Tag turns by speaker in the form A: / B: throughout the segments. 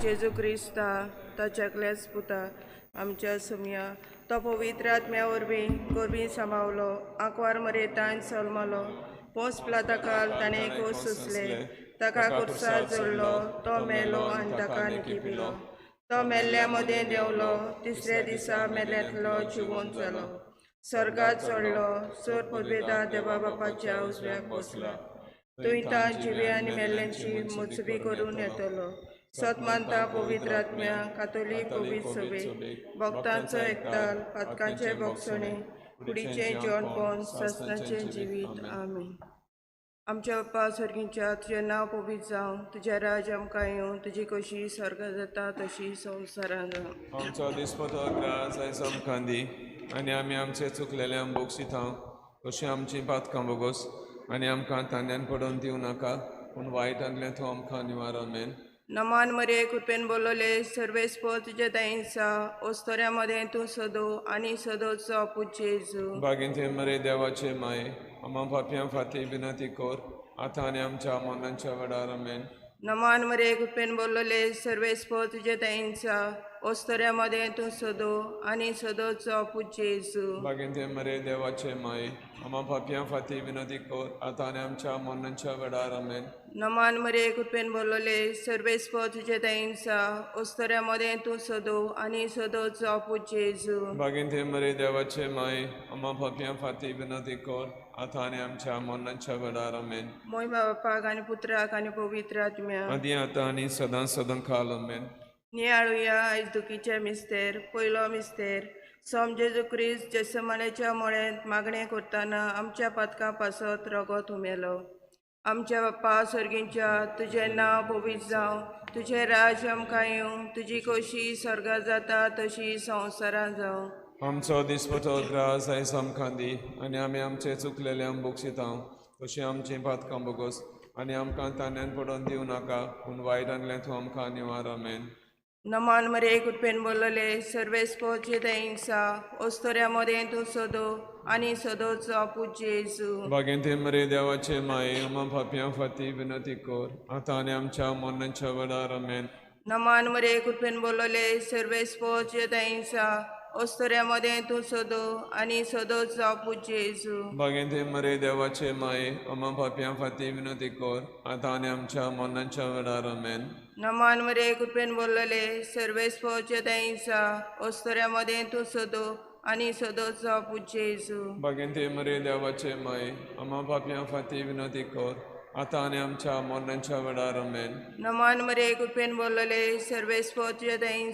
A: जेजू क्रिस्ता ताच्या एकल्याच पुता आमच्या सुमया तो पवित्र आत्म्या वरवीं गोरवीं सांबावलो, आंकवार मरेतान सलमलो, पोस प्लाताकाल ताणें कोस सोंसले, ताका कुर्सार जोडलो, तो मेलो आनी ताका निकिपिलो, तो मेल्ल्या मदें देंवलो, तिसऱ्या दिसा मेल्ल्यांतलो जिवोन जालो, स्वर्गात चडलो, सोर पदवेदा देवा बापाच्या उजव्याक बसला, थंय तां जिवे आनी मेल्ल्यांची मोचबी करून येतलो. सत मानता पवित्र आत्म्या कातोलीक पवित्र सभेक, भक्तांचो एकताल, पातकांचे भोगसणे, कुडीचें जेवणपण, सासणाचें जिवीत. आमीन. आमच्या बाप्पा स्वर्गींच्या, तुजें नांव पवित्र जावं, तुजें राज्य आमकां येवं, तुजी कशी स्वर्गां जाता तशी संवसारांत जावं.
B: आमचो दिसपटो ग्रास आयज आमकां दी आनी आमी आमचे चुकलेल्यांक बोगशिता तशी आमची पातकां बोगोस आनी आमकां तान्यान पडोवन दिवं नाका, पूण वायटांतलें तूं आमकां निवार. आमेन.
A: नमान मरे कृपेन बोलवले, सर्वेस्पर तुज्या दयेन ओस्तोऱ्या मदें तूं सदो आनी सदोचो पूत जेजू.
B: बागेंत मरे देवाचे माये, आमा पापयां फाती विनंती कर, आतां आनी आमच्या मरणाच्या वेळार. आमेन.
A: नमान मरे कृपेन बोलवले, सर्वेस्पर तुज्या दयेन ओस्तोऱ्या मदें तूं सदो आनी सदोचो पूत जेजू.
B: बागेंत मरे देवाचे माये, आमा पापयां फाती विनंती कर, आतां आनी आमच्या मरणाच्या वेळार. आमेन.
A: नमान मरे कृपेन बोलवले, सर्वेस्पर तुज्या दयेन ओस्तोऱ्या मदें तूं सदो आनी सदोचो पूत जेजू.
B: बागेंत मरे देवाचे माये, आमा पापयां फाती विनंती कर, आतां आनी आमच्या मरणाच्या वेळार. आमेन.
A: मोहिमा बापाक आनी पुत्राक आनी पवित्र आत्म्या,
B: आदी आतां आनी सदां सदां काल. आमेन.
A: नियाळुया आयज दुखीचे मिस्तेर. पयलो मिस्तेर, सोम जेजू क्रिस्त जेसमानेच्या मळ्यांत मागणें करतना आमच्या पातकां पासत रगत हुमेलो. आमच्या बाप्पा स्वर्गींच्या, तुजें नांव पवित्र जावं, तुजें राज्य आमकां येवं, तुजी कशी स्वर्गां जाता तशी संवसारांत जावं.
B: आमचो दिसपटो ग्रास आयज आमकां दी आनी आमी आमचे चुकलेल्यांक बोगशिता तशी आमची पातकां बोगोस आनी आमकां तान्यान पडोवन दिवं नाका, पूण वायटांतलें तूं आमकां निवार. आमेन.
A: नमान मरे कृपेन बोलवले, सर्वेस्पर तुजे दयेन ओस्तोऱ्या मदें तूं सदो आनी सदोचो पूत जेजू.
B: बागेंत मरे देवाचे माये, आमा पापयां फाती विनंती कर, आतां आनी आमच्या मरणाच्या वेळार. आमेन.
A: नमान मरे कृपेन बोलवले, सर्वेस्पर तुजे दयेन ओस्तोऱ्या मदें तूं सदो आनी सदोचो पूत जेजू.
B: बागेंत मरे देवाचे माये, आमा पापयां फाती विनंती कर, आतां आनी आमच्या मरणाच्या वेळार. आमेन.
A: नमान मरे कृपेन बोलवले, सर्वेस्पर तुजे दयेन ओस्तोऱ्या मदें तूं सदो आनी सदोचो पूत जेजू.
B: बागेंत मरे देवाचे माये, आमा पापयां फाती विनंती कर, आतां आनी आमच्या मरणाच्या वेळार. आमेन.
A: नमान मरे कृपेन बोलवले, सर्वेस्पर तुज्या दयेन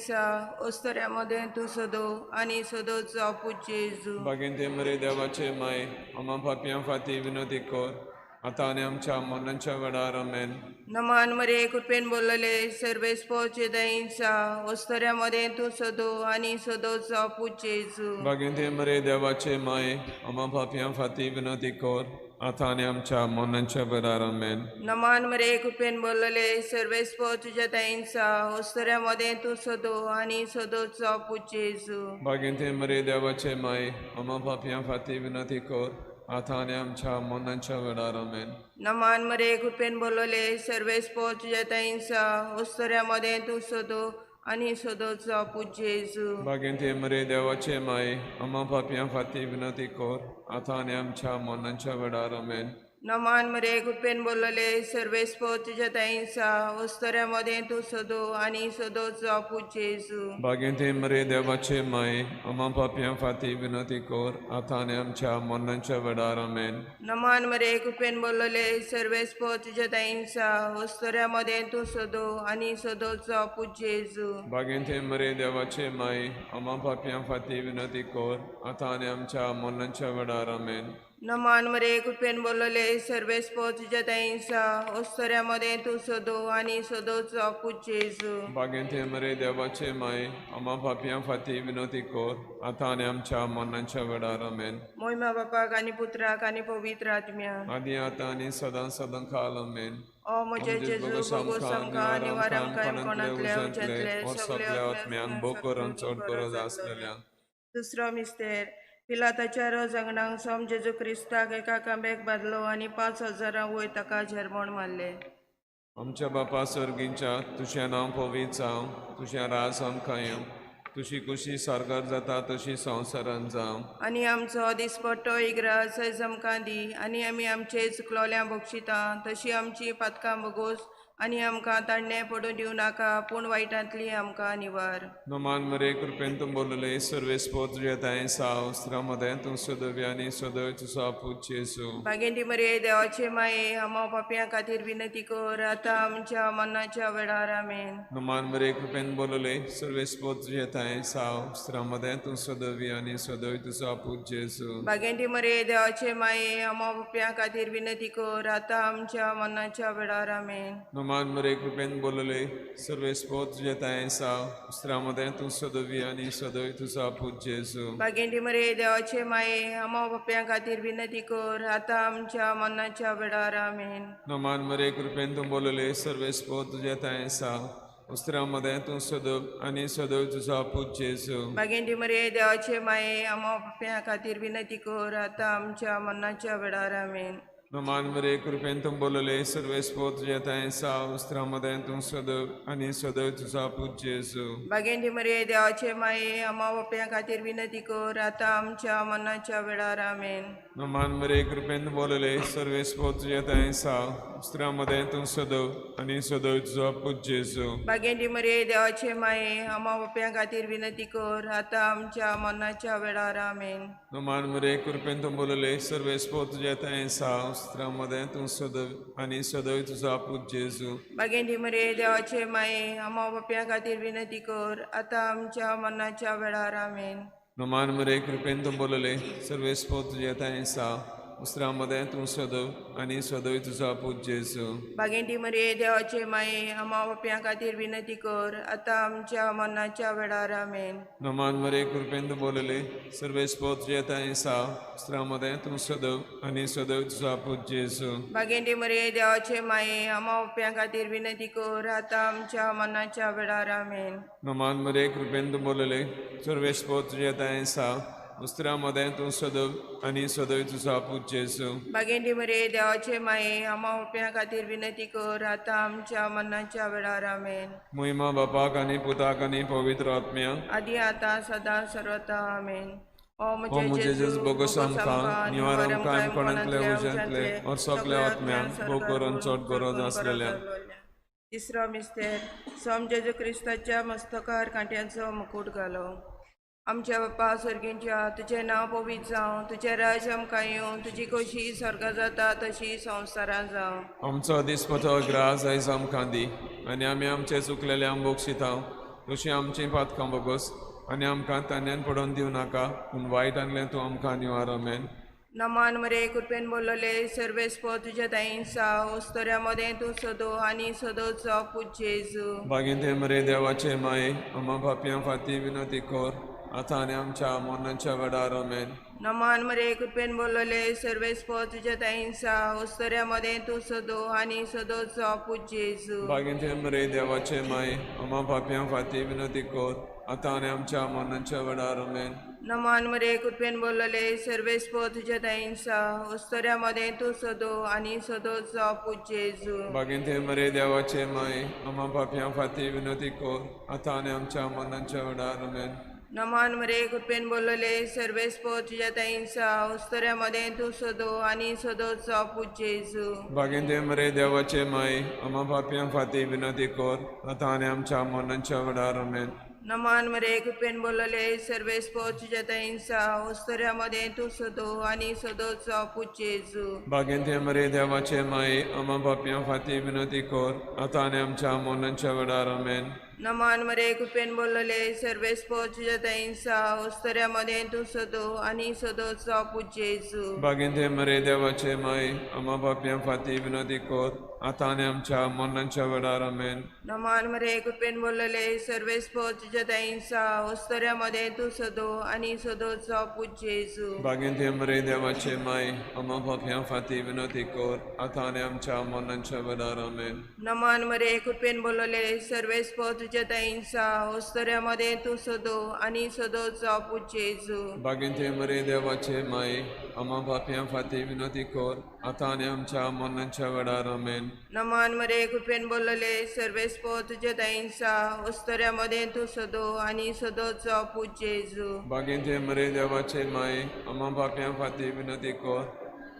A: ओस्तोऱ्या मदें तूं सदो आनी सदोचो पूत जेजू.
B: बागेंत मरे देवाचे माये, आमा पापयां फाती विनंती कर, आतां आनी आमच्या मरणाच्या वेळार. आमेन.
A: नमान मरे कृपेन बोलवले, सर्वेस्पर तुज्या दयेन ओस्तोऱ्या मदें तूं सदो आनी सदोचो पूत जेजू.
B: बागेंत मरे देवाचे माये, आमा पापयां फाती विनंती कर, आतां आनी आमच्या मरणाच्या वेळार. आमेन.
A: नमान मरे कृपेन बोलवले, सर्वेस्पर तुज्या दयेन ओस्तोऱ्या मदें तूं सदो आनी सदोचो पूत जेजू.
B: बागेंत मरे देवाचे माये, आमा पापयां फाती विनंती कर, आतां आनी आमच्या मरणाच्या वेळार. आमेन.
A: नमान मरे कृपेन बोलवले, सर्वेस्पर तुज्या दयेन ओस्तोऱ्या मदें तूं सदो आनी सदोचो पूत जेजू.
B: बागेंत मरे देवाचे माये, आमा पापयां फाती विनंती कर, आतां आनी आमच्या मरणाच्या वेळार. आमेन.
A: नमान मरे कृपेन बोलवले, सर्वेस्पर तुज्या दयेन ओस्तोऱ्या मदें तूं सदो आनी सदोचो पूत जेजू.
B: बागेंत मरे देवाचे माये, आमा पापयां फाती विनंती कर, आतां आनी आमच्या मरणाच्या वेळार. आमेन.
A: नमान मरे कृपेन बोलवले, सर्वेस्पर तुज्या दयेन ओस्तोऱ्या मदें तूं सदो आनी सदोचो पूत जेजू.
B: बागेंत मरे देवाचे माये, आमा पापयां फाती विनंती कर, आतां आनी आमच्या मरणाच्या वेळार. आमेन.
A: नमान मरे कृपेन बोलवले, सर्वेस्पर तुज्या दयेन ओस्तोऱ्या मदें तूं सदो आनी सदोचो पूत जेजू.
B: बागेंत मरे देवाचे माये, आमा पापयां फाती विनंती कर, आतां आनी आमच्या मरणाच्या वेळार. आमेन.
A: मोहिमा बापाक आनी पुत्राक आनी पवित्र आत्म्या,
B: आदी आतां आनी सदां सदां काल. आमेन.
A: ओ म्हजे जेजू, भोगोस आमकां निवार आमकां कोणांतल्या उज्यांतले
B: सगल्या आत्म्यांक भोग करून चड गरज आसलेल्या.
A: दुसरो मिस्तेर, पिलाताच्या रोज आंगणाक सोम जेजू क्रिस्ताक एका कांब्याक बांदलो आनी 5000 वयर ताका झेरमोण मारले.
B: आमच्या बापा सर्गींच्या तुजें नांव पवित्र जावं, तुजें राज आमकां येवं, तुजी खुशी सारकार जाता तशी संवसारान जावं.
A: आनी आमचो दिसपट्टो इग्रास आयज आमकां दी आनी आमी आमचे चुकलोल्या बक्षिता तशी आमची पातकां बगोस आनी आमकां ताणें पडून दिवं नाका पूण वायटांतली आमकां निवार.
B: नमान मरे कृपेन तुंबोलले सर्वेस्पोर तुज्या तांय साव स्त्रा मदें तूं सदव्य आनी सदैव तुजो पूत जेजू.
A: बागेंती मरे देवाचे माये आमा पापयां खातीर विनंती कर आतां आमच्या मरणाच्या वेळार. आमेन.
B: नमान मरे कृपेन बोलले सर्वेस्पोर तुज्या तांय साव स्त्रा मदें तूं सदव्य आनी सदैव तुजो पूत जेजू.
A: बागेंती मरे देवाचे माये आमा पापयां खातीर विनंती कर आतां आमच्या मरणाच्या वेळार. आमेन.
B: नमान मरे कृपेन बोलले सर्वेस्पोर तुज्या तांय साव स्त्रा मदें तूं सदव्य आनी सदैव तुजो पूत जेजू.
A: बागेंती मरे देवाचे माये आमा पापयां खातीर विनंती कर आतां आमच्या मरणाच्या वेळार. आमेन.
B: नमान मरे कृपेन तूं बोलले सर्वेस्पोर तुज्या तांय साव उस्त्रा मदें तूं सदैव आनी सदैव तुजो पूत जेजू.
A: बागेंती मरे देवाचे माये आमा पापयां खातीर विनंती कर आतां आमच्या मरणाच्या वेळार. आमेन.
B: नमान मरे कृपेन तूं बोलले सर्वेस्पोर तुज्या तांय साव उस्त्रा मदें तूं सदैव आनी सदैव तुजो पूत जेजू.
A: बागेंती मरे देवाचे माये आमा पापयां खातीर विनंती कर आतां आमच्या मरणाच्या वेळार. आमेन.
B: नमान मरे कृपेन बोलले सर्वेस्पोर तुज्या तांय साव उस्त्रा मदें तूं सदैव आनी सदैव तुजो पूत जेजू.
A: बागेंती मरे देवाचे माये आमा पापयां खातीर विनंती कर आतां आमच्या मरणाच्या वेळार. आमेन.
B: नमान मरे कृपेन तूं बोलले सर्वेस्पोर तुज्या तांय साव उस्त्रा मदें तूं सदैव आनी सदैव तुजो पूत जेजू.
A: बागेंती मरे देवाचे माये आमा पापयां खातीर विनंती कर आतां आमच्या मरणाच्या वेळार. आमेन.
B: नमान मरे कृपेन तूं बोलले सर्वेस्पोर तुज्या तांय साव उस्त्रा मदें तूं सदैव आनी सदैव तुजो पूत जेजू.
A: बागेंती मरे देवाचे माये आमा पापयां खातीर विनंती कर आतां आमच्या मरणाच्या वेळार. आमेन.
B: नमान मरे कृपेन तूं बोलले सर्वेस्पोर तुज्या तांय साव उस्त्रा मदें तूं सदैव आनी सदैव तुजो पूत जेजू.
A: बागेंती मरे देवाचे माये आमा पापयां खातीर विनंती कर आतां आमच्या मरणाच्या वेळार. आमेन.
B: नमान मरे कृपेन तूं बोलले सर्वेस्पोर तुज्या तांय साव उस्त्रा मदें तूं सदैव आनी सदैव तुजो पूत जेजू.
A: बागेंती मरे देवाचे माये आमा पापयां खातीर विनंती कर आतां आमच्या मरणाच्या वेळार. आमेन.
B: महिमा बापाक आनी पुताक आनी पवित्र आत्म्याक
A: आदी आतां सदां सर्वता. आमेन. ओ
B: ओ म्हजे जेजू बोगस आमकां निवार आमकां कोणांतले उज्यांतले और सगल्या आत्म्यांक भोग करून चड गरज आसलेल्या.
A: तिसरो मिस्तेर सोम जेजू क्रिस्ताच्या मस्तकार कांट्यांचो मुकूट घालो. आमच्या बापा सर्गींच्या तुजें नांव पवित्र जावं, तुजें राज्य आमकां येवं, तुजी खोशी स्वर्गा जाता तशी संवसारान जावं.
B: आमचो दिसपटो ग्रास आयज आमकां दी आनी आमी आमचे चुकलेले आम बक्षिता तशी आमची पातकां बोगस आनी आमकां तान्यान पडोवन दिवं नाका पूण वायटांतलें तूं आमकां निवार. आमेन.
A: नमान मरे कृपेन बोलले सर्वेस्पोर तुज्या ताईन साव उस्तोऱ्या मदें तूं सदो आनी सदोचो पूत जेजू.
B: बागेंते मरे देवाचे माये आमा पापयां फाती विनंती कर आतां आनी आमच्या मरणाच्या वेळार. आमेन.
A: नमान मरे कृपेन बोलले सर्वेस्पोर तुज्या ताईन साव उस्तोऱ्या मदें तूं सदो आनी सदोचो पूत जेजू.
B: बागेंते मरे देवाचे माये आमा पापयां फाती विनंती कर आतां आनी आमच्या मरणाच्या वेळार. आमेन.
A: नमान मरे कृपेन बोलले सर्वेस्पोर तुज्या ताईन साव उस्तोऱ्या मदें तूं सदो आनी सदोचो पूत जेजू.
B: बागेंते मरे देवाचे माये आमा पापयां फाती विनंती कर आतां आनी आमच्या मरणाच्या वेळार. आमेन.
A: नमान मरे कृपेन बोलले सर्वेस्पोर तुज्या ताईन साव उस्तोऱ्या मदें तूं सदो आनी सदोचो पूत जेजू.
B: बागेंते मरे देवाचे माये आमा पापयां फाती विनंती कर आतां आनी आमच्या मरणाच्या वेळार. आमेन.
A: नमान मरे कृपेन बोलले सर्वेस्पोर तुज्या ताईन साव उस्तोऱ्या मदें तूं सदो आनी सदोचो पूत जेजू.
B: बागेंते मरे देवाचे माये आमा पापयां फाती विनंती कर आतां आनी आमच्या मरणाच्या वेळार. आमेन.
A: नमान मरे कृपेन बोलले सर्वेस्पोर तुज्या ताईन साव उस्तोऱ्या मदें तूं सदो आनी सदोचो पूत जेजू.
B: बागेंते मरे देवाचे माये आमा पापयां फाती विनंती कर आतां आनी आमच्या मरणाच्या वेळार. आमेन.
A: नमान मरे कृपेन बोलले सर्वेस्पोर तुज्या ताईन साव उस्तोऱ्या मदें तूं सदो आनी सदोचो पूत जेजू.
B: बागेंते मरे देवाचे माये आमा पापयां फाती विनंती कर आतां आनी आमच्या मरणाच्या वेळार. आमेन.
A: नमान मरे कृपेन बोलले सर्वेस्पोर तुज्या ताईन साव उस्तोऱ्या मदें तूं सदो आनी सदोचो पूत जेजू.
B: बागेंते मरे देवाचे माये आमा पापयां फाती विनंती कर आतां आनी आमच्या मरणाच्या वेळार आमेन.
A: नमान मरे कृपेन बोलले सर्वेस्पो तुजे दायिंसा उस्तऱ्या मदें तूं सदो आनी सदोच पूत जेजू.
B: बागेंत मरे देवाचे माये आमा पापयां फाती विनंती कर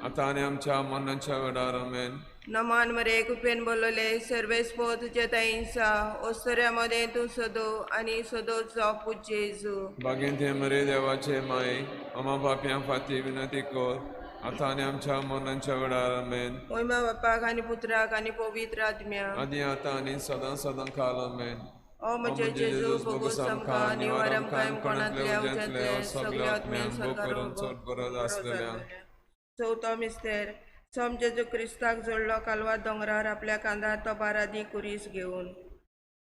B: आतां आनी आमच्या मरणाच्या वेळार आमेन.
A: नमान मरे कृपेन बोलले सर्वेस्पो तुजे दायिंसा उस्तऱ्या मदें तूं सदो आनी सदोच पूत जेजू.
B: बागेंत मरे देवाचे माये आमा पापयां फाती विनंती कर आतां आनी आमच्या मरणाच्या वेळार आमेन.
A: मोहिमा बापाक आनी पुत्राक आनी पवित्र आत्म्याक
B: आदी आतां आनी सदां सदां काल आमेन.
A: ओ म्हजे जेजू भोगोस आमकां निवार आमकां कोणांतल्या उज्यांतल्या सगल्या आत्म्यांक
B: भोग करून चड गरज आसलेल्या.
A: चवथो मिस्तेर सम जेजू क्रिस्ताक जोडलो कालवा दोंगरार आपल्या कांदार तो बारादी कुरीस घेवन.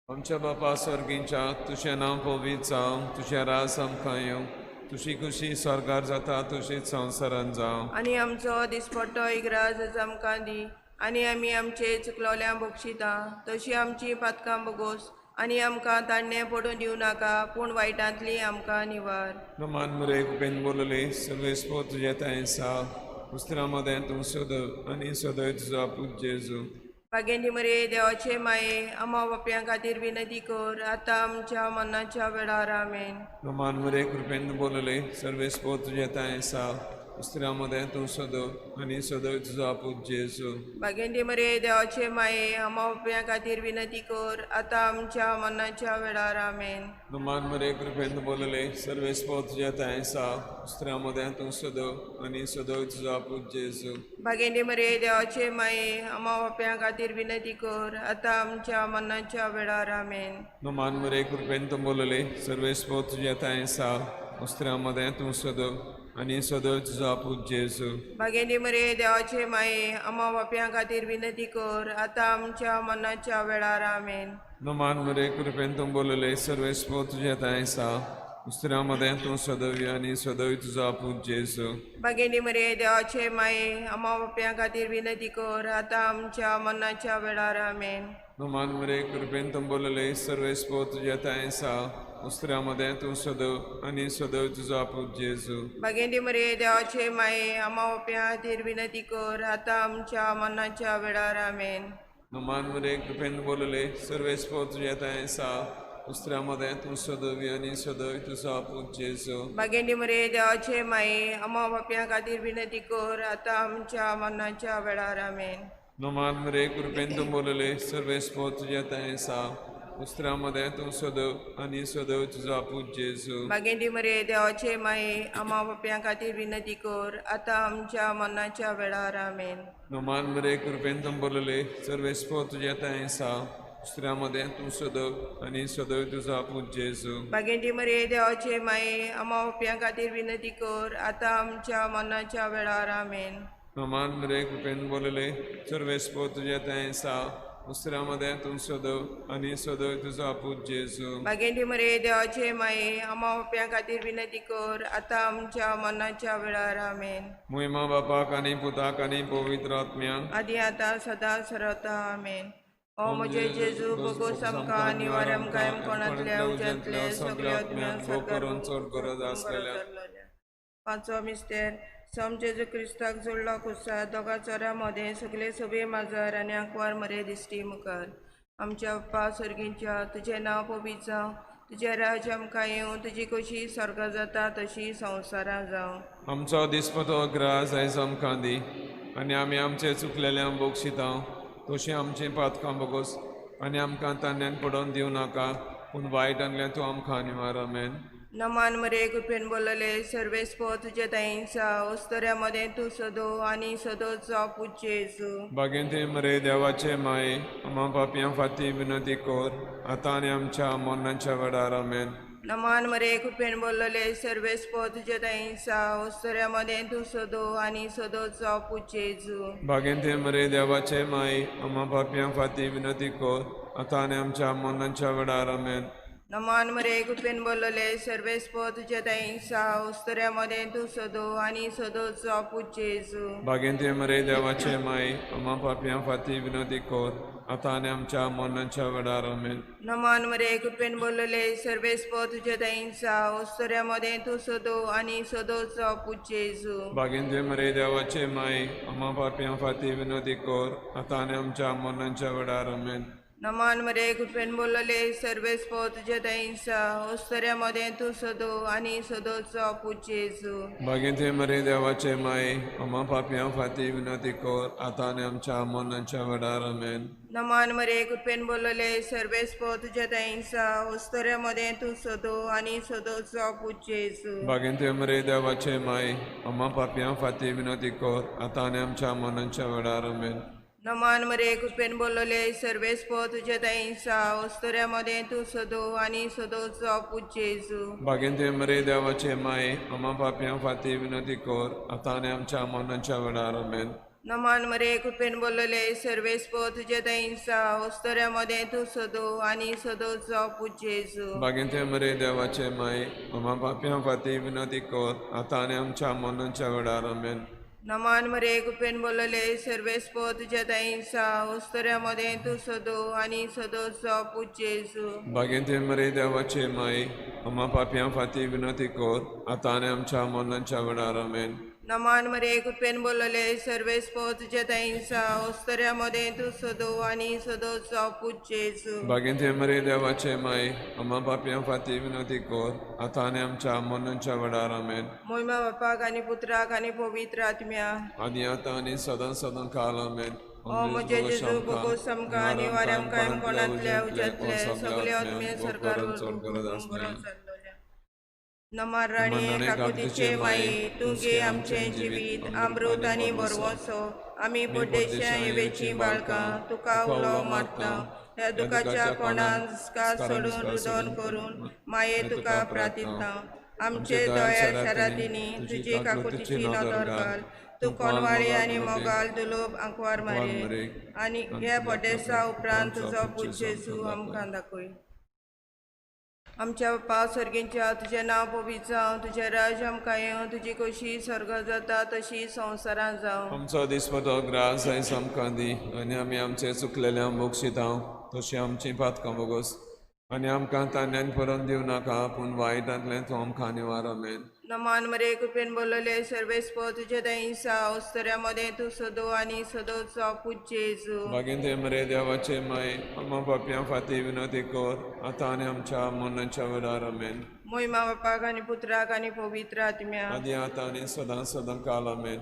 B: आमच्या बापा स्वर्गींच्या तुजें नांव पवित्र जावं, तुजें राज आमकां येवं, तुजी खुशी स्वर्गार जाता तशीच संवसारान जावं.
A: आनी आमचो दिसपट्टो इग्राज आज आमकां दी आनी आमी आमचे चुकलोल्या बक्षिता तशी आमची पातकां बोगोस आनी आमकां ताणें पडून दिवं नाका पूण वायटांतली आमकां निवार.
B: नमान मरे कृपेन बोलले सर्वेस्पो तुजें तांय सा उस्त्रा मदें तूं सदय आनी सदय तुजो पूत जेजू.
A: बागेंती मरे देवाचे माये आमा बापयां खातीर विनंती कर आतां आमच्या मरणाच्या वेळार आमेन.
B: नमान मरे कृपेन बोलले सर्वेस्पो तुजें तांय सा उस्त्रा मदें तूं सदय आनी सदय तुजो पूत जेजू.
A: बागेंती मरे देवाचे माये आमा बापयां खातीर विनंती कर आतां आमच्या मरणाच्या वेळार आमेन.
B: नमान मरे कृपेन बोलले सर्वेस्पो तुजें तांय सा उस्त्रा मदें तूं सदय आनी सदय तुजो पूत जेजू.
A: बागेंती मरे देवाचे माये आमा बापयां खातीर विनंती कर आतां आमच्या मरणाच्या वेळार आमेन.
B: नमान मरे कृपेन बोलले सर्वेस्पो तुजें तांय सा उस्त्रा मदें तूं सदय आनी सदय तुजो पूत जेजू.
A: बागेंती मरे देवाचे माये आमा बापयां खातीर विनंती कर आतां आमच्या मरणाच्या वेळार आमेन.
B: नमान मरे कृपेन बोलले सर्वेस्पो तुजें तांय सा उस्त्रा मदें तूं सदय आनी सदय तुजो पूत जेजू.
A: बागेंती मरे देवाचे माये आमा बापयां खातीर विनंती कर आतां आमच्या मरणाच्या वेळार आमेन.
B: नमान मरे कृपेन बोलले सर्वेस्पो तुजें तांय सा उस्त्रा मदें तूं सदय आनी सदय तुजो पूत जेजू.
A: बागेंती मरे देवाचे माये आमा बापयां खातीर विनंती कर आतां आमच्या मरणाच्या वेळार आमेन.
B: नमान मरे कृपेन बोलले सर्वेस्पो तुजें तांय सा उस्त्रा मदें तूं सदय आनी सदय तुजो पूत जेजू.
A: बागेंती मरे देवाचे माये आमा बापयां खातीर विनंती कर आतां आमच्या मरणाच्या वेळार आमेन.
B: नमान मरे कृपेन बोलले सर्वेस्पो तुजें तांय सा उस्त्रा मदें तूं सदय आनी सदय तुजो पूत जेजू.
A: बागेंती मरे देवाचे माये आमा बापयां खातीर विनंती कर आतां आमच्या मरणाच्या वेळार आमेन.
B: नमान मरे कृपेन बोलले सर्वेस्पो तुजें तांय सा उस्त्रा मदें तूं सदय आनी सदय तुजो पूत जेजू.
A: बागेंती मरे देवाचे माये आमा बापयां खातीर विनंती कर आतां आमच्या मरणाच्या वेळार आमेन.
B: नमान मरे कृपेन बोलले सर्वेस्पो तुजें तांय सा उस्त्रा मदें तूं सदय आनी सदय तुजो पूत जेजू.
A: बागेंती मरे देवाचे माये आमा बापयां खातीर विनंती कर आतां आमच्या मरणाच्या वेळार आमेन.
B: मोहिमा बापाक आनी पुताक आनी पवित्र आत्म्याक
A: आदी आतां सदां सरता आमेन. ओ म्हजे जेजू भोगोस आमकां निवार आमकां कोणांतल्या उज्यांतल्या सगल्या आत्म्यांक
B: भोग करून चड गरज आसलेल्या.
A: पांचवो मिस्तेर सम जेजू क्रिस्ताक जोडलो कुसा दोगा चोरां मदें सगळे सभे माजार आनी आंकवार मरे दिश्टी मुखार. आमच्या बाप्पा सर्गींच्या तुजें नांव पवित्र जावं, तुजें राज्य आमकां येवं, तुजी कशी स्वर्गां जाता तशी संवसारां जावं.
B: आमचो दिसपटो ग्रास आयज आमकां दी आनी आमी आमचे चुकलेल्यांक बक्षिता तशी आमचीं पातकां बोगोस आनी आमकां तान्यान पडोवन दिवं नाका पूण वायटांतल्यान तूं आमकां निवार आमेन.
A: नमान मरे कृपेन बोलले सर्वेस्पो तुजे दायिंसा उस्तऱ्या मदें तूं सदो आनी सदोच पूत जेजू.
B: बागेंत मरे देवाचे माये आमा पापयां फाती विनंती कर आतां आनी आमच्या मरणाच्या वेळार आमेन.
A: नमान मरे कृपेन बोलले सर्वेस्पो तुजे दायिंसा उस्तऱ्या मदें तूं सदो आनी सदोच पूत जेजू.
B: बागेंत मरे देवाचे माये आमा पापयां फाती विनंती कर आतां आनी आमच्या मरणाच्या वेळार आमेन.
A: नमान मरे कृपेन बोलले सर्वेस्पो तुजे दायिंसा उस्तऱ्या मदें तूं सदो आनी सदोच पूत जेजू.
B: बागेंत मरे देवाचे माये आमा पापयां फाती विनंती कर आतां आनी आमच्या मरणाच्या वेळार आमेन.
A: नमान मरे कृपेन बोलले सर्वेस्पो तुज्या दयेन ओस्तोऱ्या मदें तूं सदो आनी सदोचो पूत जेजू.
B: बागेंत मरे देवाचे माई आमा पापयां फाती विनोदी कोर आतां आनी आमच्या मरणाच्या वेळार आमेन.
A: नमान मरे कृपेन बोलले सर्वेस्पो तुज्या दयेन ओस्तोऱ्या मदें तूं सदो आनी सदोचो पूत जेजू.
B: बागेंत मरे देवाचे माई आमा पापयां फाती विनोदी कोर आतां आनी आमच्या मरणाच्या वेळार आमेन.
A: नमान मरे कृपेन बोलले सर्वेस्पो तुज्या दयेन ओस्तोऱ्या मदें तूं सदो आनी सदोचो पूत जेजू.
B: बागेंत मरे देवाचे माई आमा पापयां फाती विनोदी कोर आतां आनी आमच्या मरणाच्या वेळार आमेन.
A: नमान मरे कृपेन बोलले सर्वेस्पो तुज्या दयेन ओस्तोऱ्या मदें तूं सदो आनी सदोचो पूत जेजू.
B: बागेंत मरे देवाचे माई आमा पापयां फाती विनोदी कोर आतां आनी आमच्या मरणाच्या वेळार आमेन.
A: नमान मरे कृपेन बोलले सर्वेस्पो तुज्या दयेन ओस्तोऱ्या मदें तूं सदो आनी सदोचो पूत जेजू.
B: बागेंत मरे देवाचे माई आमा पापयां फाती विनोदी कोर आतां आनी आमच्या मरणाच्या वेळार आमेन.
A: नमान मरे कृपेन बोलले सर्वेस्पो तुज्या दयेन ओस्तोऱ्या मदें तूं सदो आनी सदोचो पूत जेजू.
B: बागेंत मरे देवाचे माई आमा पापयां फाती विनोदी कोर आतां आनी आमच्या मरणाच्या वेळार आमेन.
A: नमान मरे कृपेन बोलले सर्वेस्पो तुज्या दयेन ओस्तोऱ्या मदें तूं सदो आनी सदोचो पूत जेजू.
B: बागेंत मरे देवाचे माई आमा पापयां फाती विनोदी कोर आतां आनी आमच्या मरणाच्या वेळार आमेन.
A: मोहिमा बापाक आनी पुत्राक आनी पवित्र आत्म्या
B: आनी आतां आनी सदां सदां काल आमेन.
A: ओ म्हजे जेजू बोगोस आमकां आनी वाऱ्याम कायम कोणांतल्या उज्यांतले सगळे आत्मे सरकार. नमार राणी काकुतीचे माई तूं गे आमचें जिवीत अमृत आनी बरवसो. आमी परदेशा येवेचीं बाळकां तुका उलो मारता. ह्या दुखाच्या कोणान सोडून रुदन करून माये तुका प्रार्थिता. आमचे दया शरातींनी तुजी काकुतीची नदर घाल. तूं कोणवाळी आनी मोगाल दुलोब आंकवार मारे आनी ह्या परदेसा उपरांत तुजो पूत जेजू आमकां दाखय. आमच्या बापा सर्गींच्या तुजें नांव पवित्र जावं, तुजें राज्य आमकां येवं, तुजी कशी स्वर्गात जाता तशी संवसारांत जावं.
B: आमचो दिसपटो ग्रास आयज आमकां दी आनी आमी आमचे चुकलेल्यांक बक्षिता तशी आमची पातकां बोगोस आनी आमकां तान्यान परोवन दिवं नाका पूण वायटांतलें तूं आमकां निवार आमेन.
A: नमान मरे कृपेन बोलले सर्वेस्पो तुज्या दयेन ओस्तोऱ्या मदें तूं सदो आनी सदोचो पूत जेजू.
B: बागेंत मरे देवाचे माई आमा पापयां फाती विनोदी कोर आतां आनी आमच्या मरणाच्या वेळार आमेन.
A: मोहिमा बापाक आनी पुत्राक आनी पवित्र आत्म्या
B: आनी आतां आनी सदां सदां काल आमेन.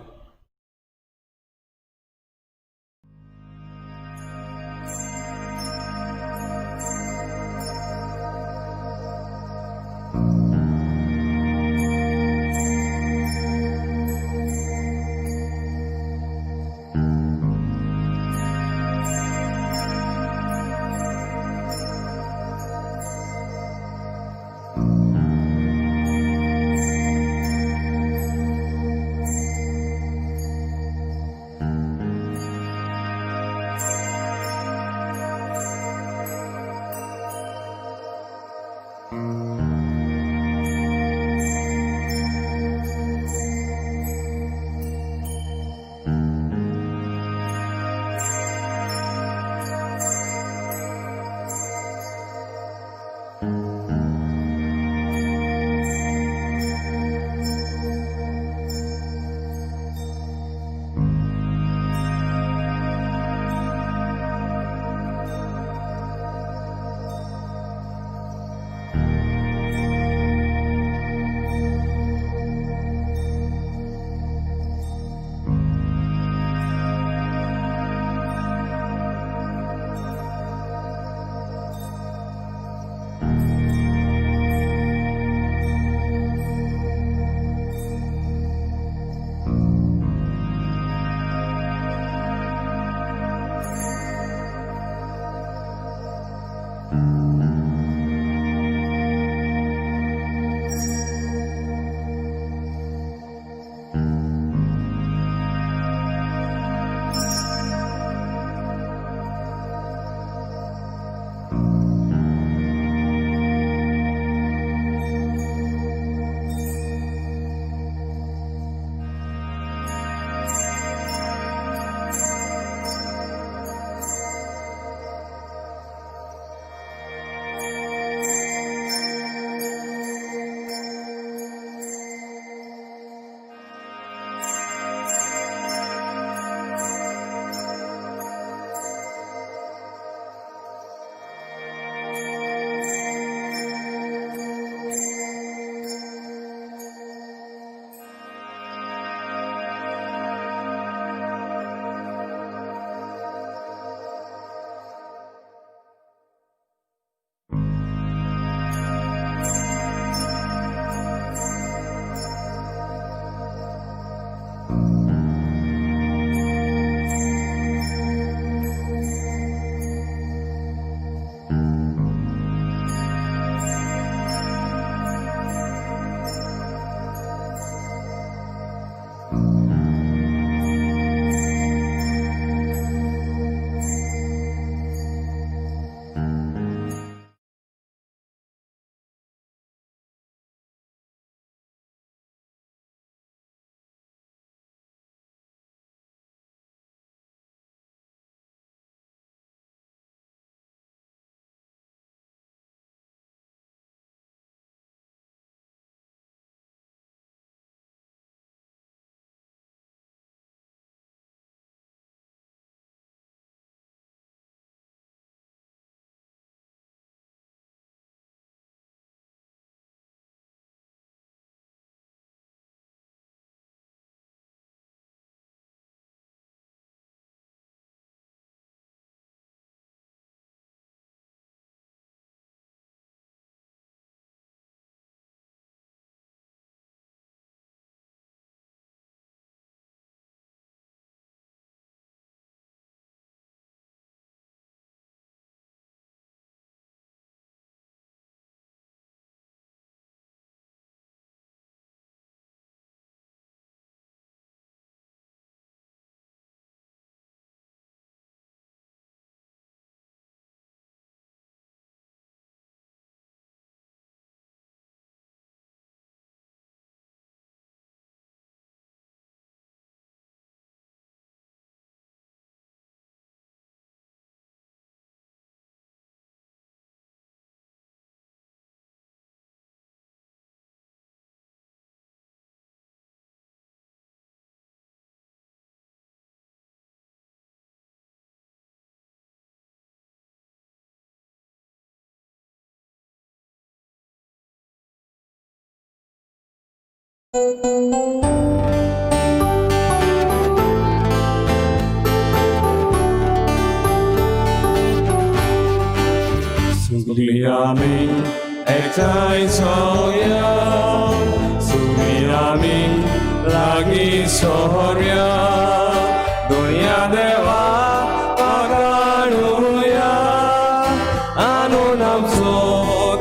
B: सगळीं आमी एकठांय जावया, सगळीं आमी लागीं सोरया, दुनिया देवा वागाणुया, आणून आमचो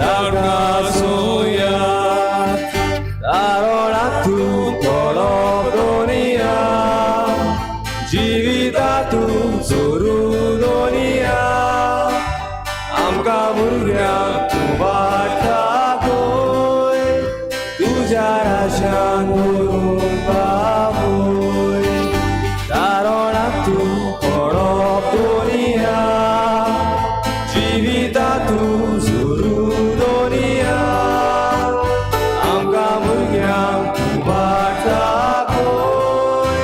B: दारगासुया. तारोणा तूं थोडो दुनिया, जिविता तूं जोरू दुनिया, आमकां भुरग्यांक तूं वाट दाखय, तुज्या राज्यान व्हरून पावय. तारोणा तूं पडप दुनिया, जिविता तूं जोरू दुनिया, आमकां भुरग्यांक तूं वाट दाखय,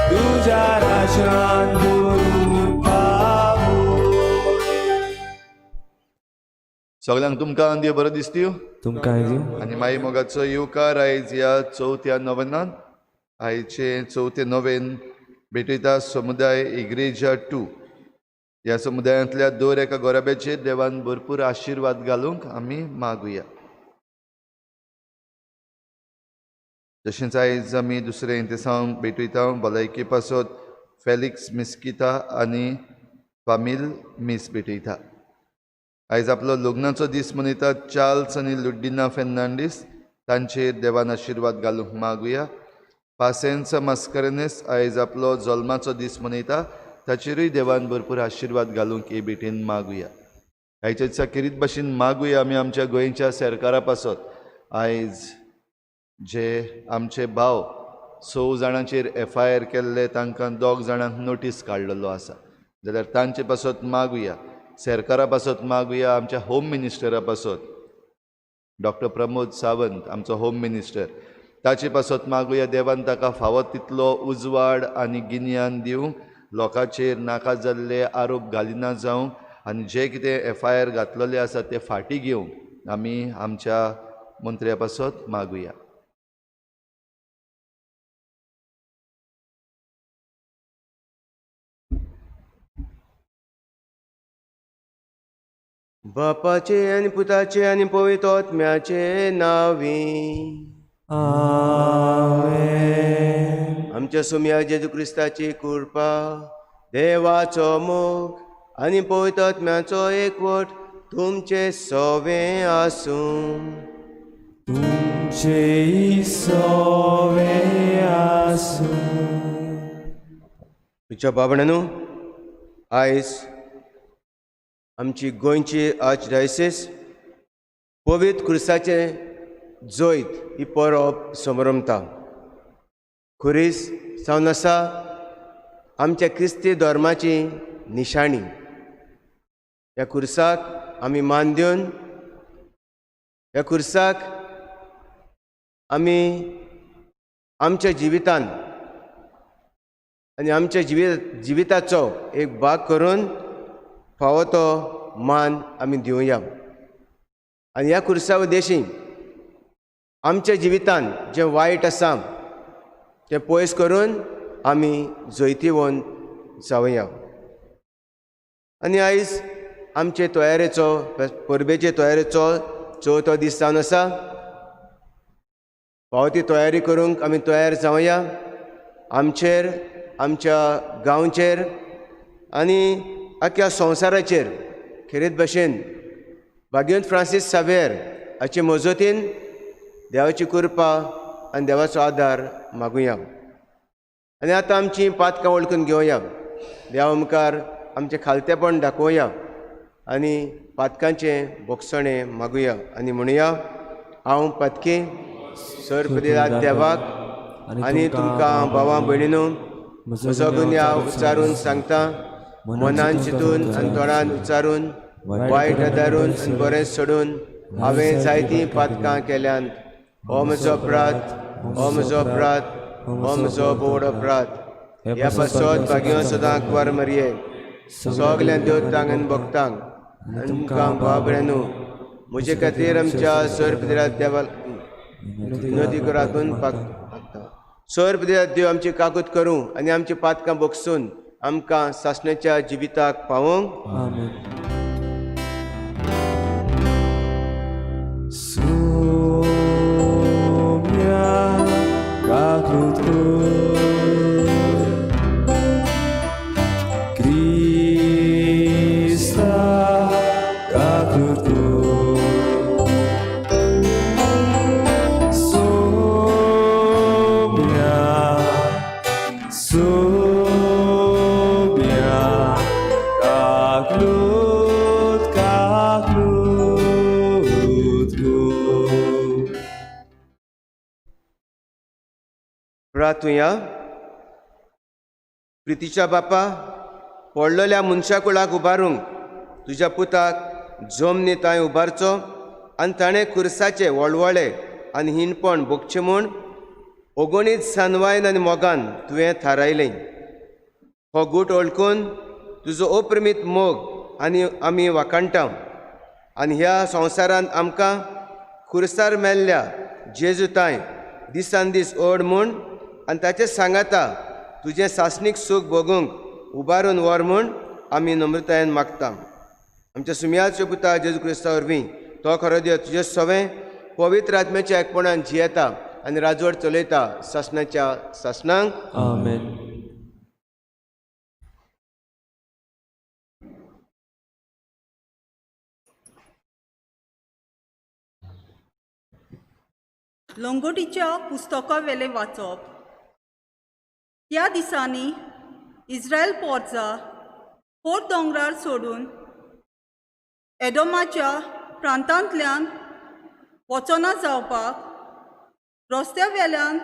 B: तुज्या राज्यान व्हरून पावय.
C: सगल्यांक तुमकां देव बरो दिसतीव
D: तुमकांय दिवं.
C: आनी माई मोगाचो येवकार आयज ह्या चवथ्या नवेनान. आयचे चवथे नवेन भेटयता समुदाय इग्रेजा टू. ह्या समुदायांतल्या दर एका गोराब्याचेर देवान भरपूर आशिर्वाद घालूंक आमी मागुया. तशेंच आयज आमी दुसरें इंतेसांव भेटयता भलायकी पासत फेलिक्स मिस्किता आनी फामील मीस भेटयता. आयज आपलो लग्नाचो दीस मनयतात चार्ल्स आनी लुड्डिना फेर्नांडीस, तांचेर देवान आशिर्वाद घालूंक मागुया. पासेन्सा मास्करेन्हस आयज आपलो जल्माचो दीस मनयता, ताचेरूय देवान भरपूर आशिर्वाद घालूंक हे भेटेन मागुया. आयच्या दिसा खेरीत भाशेन मागुया आमी आमच्या गोंयच्या सरकारा पासत. आयज जे आमचे भाव 6 जाणांचेर एफ I R केल्ले, तांकां 2 जाणांक नोटीस काडलेलो आसा, जाल्यार तांचे पासत मागुया, सरकारा पासत मागुया, आमच्या होम मिनिस्टरा पासत, डॉक्टर प्रमोद सावंत आमचो होम मिनिस्टर, ताचे पासत मागुया देवान ताका फावो तितलो उजवाड आनी गिन्यान दिवंक, लोकांचेर नाका जाल्ले आरोप घालिना जावंक आनी जे कितें एफ I R घातलेले आसा ते फाटीं घेवंक आमी आमच्या मंत्र्या पासत मागुया.
E: बापाचे आनी पुताचे आनी पवित्र आत्म्याचे नांवी
D: आमेन.
E: आमच्या सोम्या जेजू क्रिस्ताची कृपा, देवाचो मोग आनी पवित्र आत्म्याचो एकवट तुमचे सवे आसूं.
D: तुमचेय सवे आसूं.
E: तुमच्या बाबणानू, आयज आमची गोंयची आर्चडायसीस पवित्र क्रिस्ताचें जैत ही परब समरमता. खुरीस जावन आसा आमच्या क्रिस्ती धर्माची निशाणी. ह्या खुर्साक आमी मान दिवन, ह्या खुर्साक आमी आमच्या जिवितान आनी आमच्या जिविताचो एक भाग करून फावो तो मान आमी दिवया. आनी ह्या खुर्सा उद्देशी आमच्या जिवितान जें वायट आसा तें पयस करून आमी जैतिवंत जावया. आनी आयज आमचे तयारेचो, परबेचे तयारेचो चवथो दीस जावन आसा. फावो ती तयारी करूंक आमी तयार जावया. आमचेर, आमच्या गांवचेर आनी आख्या संवसाराचेर खेरीत भशेन भाग्यवंत फ्रांसीस सावेर हाचे मजतीन देवाची कृपा आनी देवाचो आदार मागुया. आनी आतां आमची पातकां वळखून घेवया. देवा मुखार आमचें खालतेपण दाखोवया आनी पातकांचें भोगसणें मागुया आनी म्हणुया, हांव पातकी सर्पदिला देवाक आनी तुमकां भावां भयणीनू म्हजो गुन्यांव उच्चारून सांगता, मनान चिंतून आनी तोंडान उच्चारून, वायट आदारून आनी बरें सोडून हांवें जायतीं पातकां केल्यांत. हो म्हजो अपराध, हो म्हजो अपराध, हो म्हजो बोड अपराध. ह्या पासत भाग्यवंत सदां कुवार मरये, सगल्या देवतांक आनी भक्तांक आनी तुमकां भाव भयणांनो म्हजे खातीर आमच्या सर्पदिला देवा विनोदी राखून मागता. सर्व देव आमची काकूत करूं आनी आमची पातकां बगसून आमकां सासण्याच्या जिविताक पावोवंक.
D: आमेन.
E: प्रार्थुया. प्रितीच्या बापा, पडलेल्या मनशाकुळाक उबारूंक तुज्या पुताक जमनी तांय उबारचो आनी ताणें कुर्साचे वळवळे आनी हिणपण भोगचें म्हूण ओगणीत सानवायन आनी मोगान तुवें थारायलें. हो गूट वळखून तुजो अप्रमीत मोग आनी आमी वाखाणटा आनी ह्या संवसारांत आमकां खुर्सार मेल्ल्या जेजू तांय दिसान दीस ओड म्हूण आनी ताचें सांगाता तुजें सासणीक सूख भोगूंक उबारून व्हर म्हूण आमी नम्रतायेन मागता. आमच्या सुमयाच्या पुता जेजू क्रिस्ता वरवीं तो खरो देव तुजें सवें पवित्र आत्म्याच्या एकपणान जियेता आनी राजवट चलयता सासणाच्या सासणांक.
D: आमेन.
F: लंगोटीच्या पुस्तका वेलें वाचप. ह्या दिसांनी इस्रायल पोर्जा होर दोंगरार सोडून एडोमाच्या प्रांतांतल्यान वचना जावपाक रस्त्या वेल्यान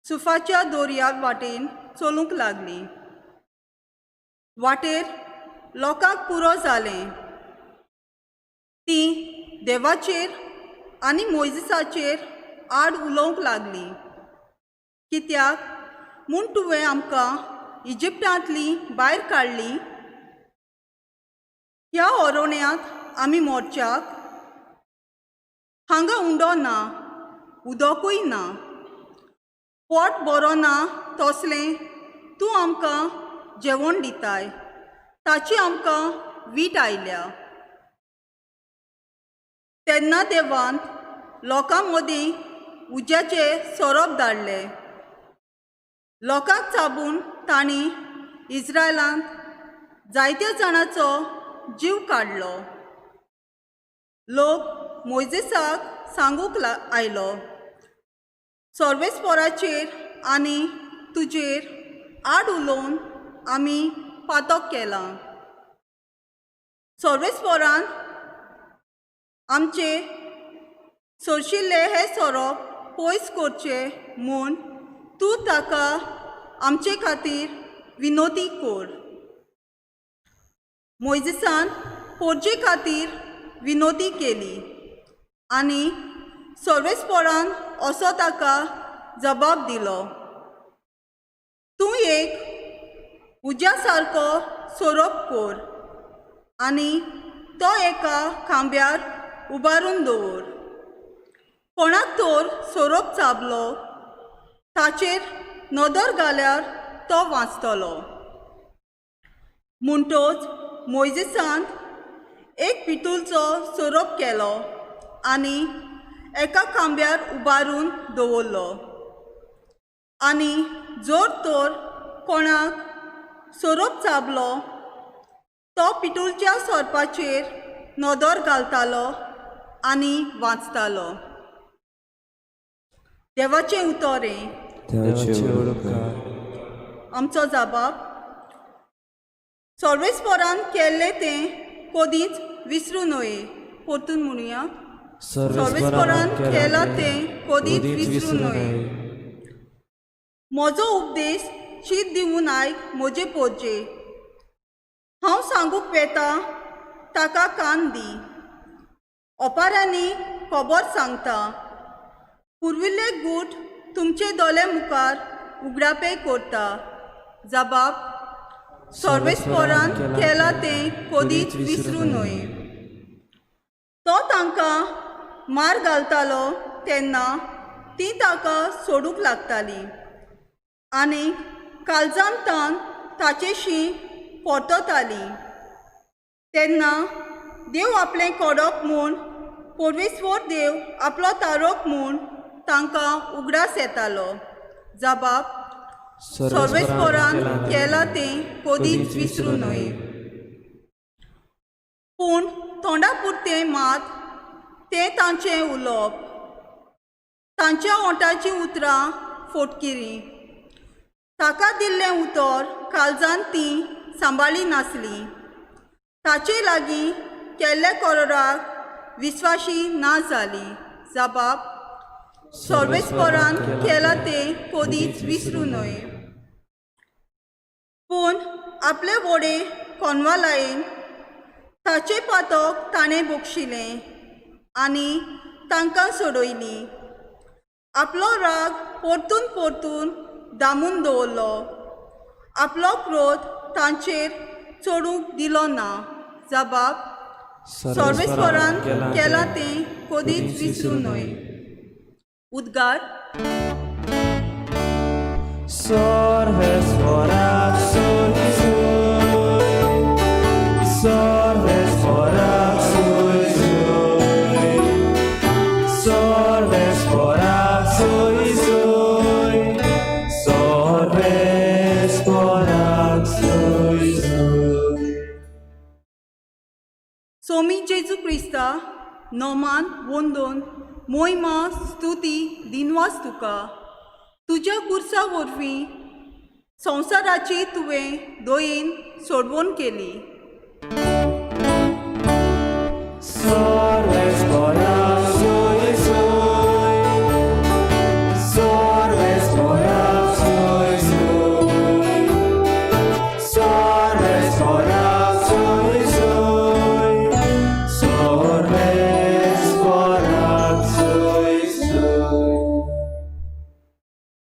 F: सुफाच्या दोरया वाटेन चलूंक लागली. वाटेर लोकांक पुरो जालें. तीं देवाचेर आनी मोयजेसाचेर आड उलोवंक लागली, कित्याक म्हूण तुवें आमकां इजिप्टांतली भायर काडली? ह्या ओरोण्यांत आमी मोर्चाक हांगा उंडो ना, उदकूय ना, पोट बरो ना तसलें तूं आमकां जेवण दिताय, ताची आमकां वीट आयल्या. तेन्ना देवान लोकां मदीं उज्याचे सोरोप धाडले. लोकांक चाबून तांणी इस्रायलांत जायत्या जाणांचो जीव काडलो. लोक मोयजेसाक सांगूंक आयलो, सर्वेस्पोराचेर आनी तुजेर आड उलोवन आमी पातक केलां. सर्वेस्पोरान आमचे सोरशिल्ले हे सोरोप पयस करचे म्हूण तूं ताका आमचे खातीर विनोदी कर. मोयजेसान पोरजे खातीर विनोदी केली आनी सर्वेस्पोरान असो ताका जबाब दिलो, तूं एक उज्या सारको सोरोप कर आनी तो एका खांब्यार उबारून दवर. कोणाक तर सोरोप चाबलो ताचेर नदर घाल्यार तो वांचतलो. म्हणटोच मोयजेसान एक पितूलचो सोरोप केलो आनी एका खांब्यार उबारून दवरलो आनी जर तर कोणाक सोरोप चाबलो तो पितूलच्या सोरपाचेर नदर घालतालो आनी वाचतालो. देवाचें उतर हें. आमचो जबाब सर्वेस्पोरान केल्लें तें कदींच विसरूं नये. परतून म्हणुया, सर्वेस्पोरान केलां तें कदींच विसरूं नये. म्हजो उपदेश शीत दिवन आयक म्हजे पोरजे, हांव सांगूंक वेता ताका कान दी. ओपारांनी खबर सांगता, पुर्विल्ले गूट तुमचे दोळे मुखार उगडापे करता. जबाब सर्वेस्पोरान केलां तें कदींच विसरूं न्हय. तो तांकां मार घालतालो तेन्ना तीं ताका सोडूंक लागतालीं आनी काळजान तान ताचेशी परततालीं. तेन्ना देव आपलें कोडप म्हूण परमेश्वर देव आपलो तारोक म्हूण तांकां उगडास येतालो. जबाब सर्वेस्परान केलां तें कदीच विसरूं न्हय. पूण तोंडा पुरतें मात तें तांचें उलोवप, तांच्या ओंठाचीं उतरां फोटकिरीं. ताका दिल्लें उतर काळजान तीं सांबाळी नासलीं. ताचे लागीं केल्ल्या कोरोराक विस्वाशी ना जाली. जबाब सर्वेस्परान केलां तें कदीच विसरूं न्हय. पूण आपले वडे कोनवालायेन ताचें पातक ताणें बक्षिलें आनी तांकां सोडयलीं. आपलो राग परतून परतून दामून दवरलो, आपलो क्रोध तांचेर चडूंक दिलो ना. जबाब सर्वेस्परान केलां तें कदीच विसरूं न्हय. उद्गार. सोमी जेजू क्रिस्ता नोमान वंदोन मोहिमा स्तुती दिनवास तुका. तुज्या कुर्सा वरवीं संवसाराची तुवें दयेन सोडवण केली.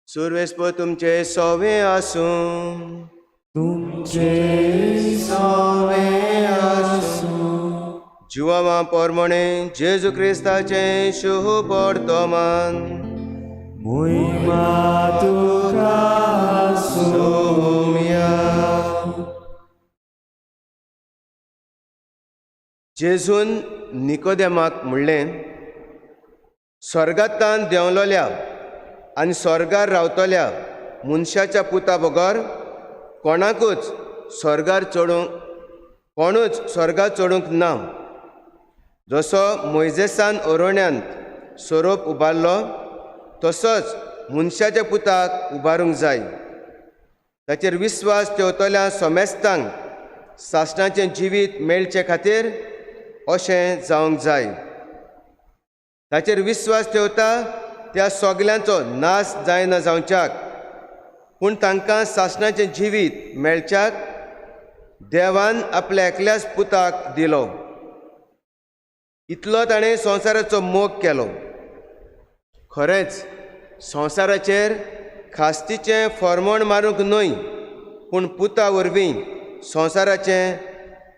E: सुरवेस्पर तुमचे सोवे आसूं.
D: तुमचे सोवे आसूं.
E: जिवामा पोरमणे जेजू क्रिस्ताचें शुभ वर्तमान.
D: मोहिमा तुका
E: सोम्या. जेजून निकोदेमाक म्हणलें, स्वर्गांतल्यान देंवलोल्या आनी स्वर्गार रावतल्या मनशाच्या पुता बगर कोणाकूच स्वर्गार चडूंक कोणूच स्वर्गार चडूंक ना. जसो मोयजेसान अरण्यांत सोरोप उबारलो तसोच मनशाच्या पुताक उबारूंक जाय. ताचेर विस्वास ठेवतल्या समेस्तांक सासणाचें जिवीत मेळचे खातीर अशें जावंक जाय. ताचेर विस्वास ठेवता त्या सगल्यांचो नाश जायना जावच्याक, पूण तांकां सासणाचें जिवीत मेळच्याक देवान आपल्या एकल्याच पुताक दिलो. इतलो ताणें संवसाराचो मोग केलो. खरेंच संवसाराचेर खास्तीचें फॉर्मोण मारूंक न्हय, पूण पुता वरवीं संवसाराचें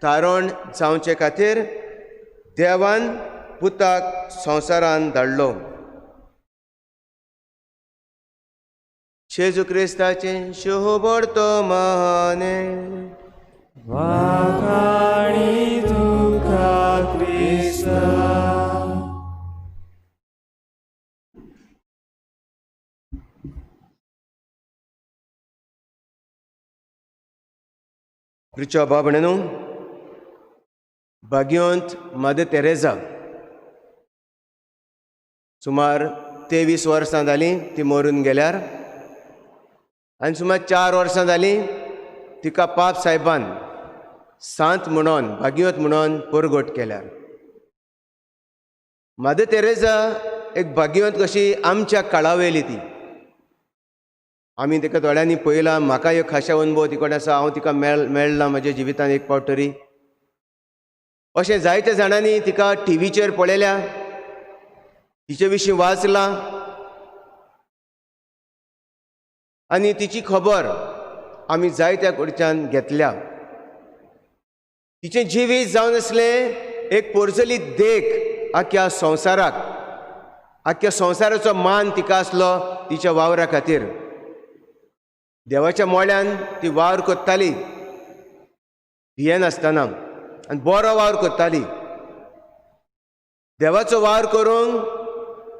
E: तारण जावचे खातीर देवान पुताक संवसारान धाडलो. जेजू क्रिस्ताचें शुभ वर्तमाने.
D: वाखाणी तुका क्रिस्ता.
E: प्रिच्या बाबणेनू, भाग्यवंत मदर तेरेजा सुमार 23 वर्सां जालीं ती मरून गेल्यार, आनी सुमार 4 वर्सां जालीं तिका पाप साहेबान सांत म्हणून भाग्यवत म्हणून परगट केल्यार. मदर तेरेजा एक भाग्यवंत कशी आमच्या काळावेली ती आमी तिका थोड्यांनी पळयलां. म्हाका एक खाशा अनुभव तिकडे आसा, हांव तिका मेळ्ळा म्हज्या जिवितांत एक फावट तरी. अशें जायत्या जाणांनी तिका टिवीचेर पळयल्या, तिचे विशीं वाचलां आनी तिची खबर आमी जायत्या कडच्यान घेतल्या. तिचें जिवीत जावन आसलें एक पोरजली देख आख्या संवसाराक. आख्ख्या संवसाराचो मान तिका आसलो तिच्या वावरा खातीर. देवाच्या मोळ्यान ती वावर करताली भियेनासतना आनी बरो वावर करताली. देवाचो वावर करूंक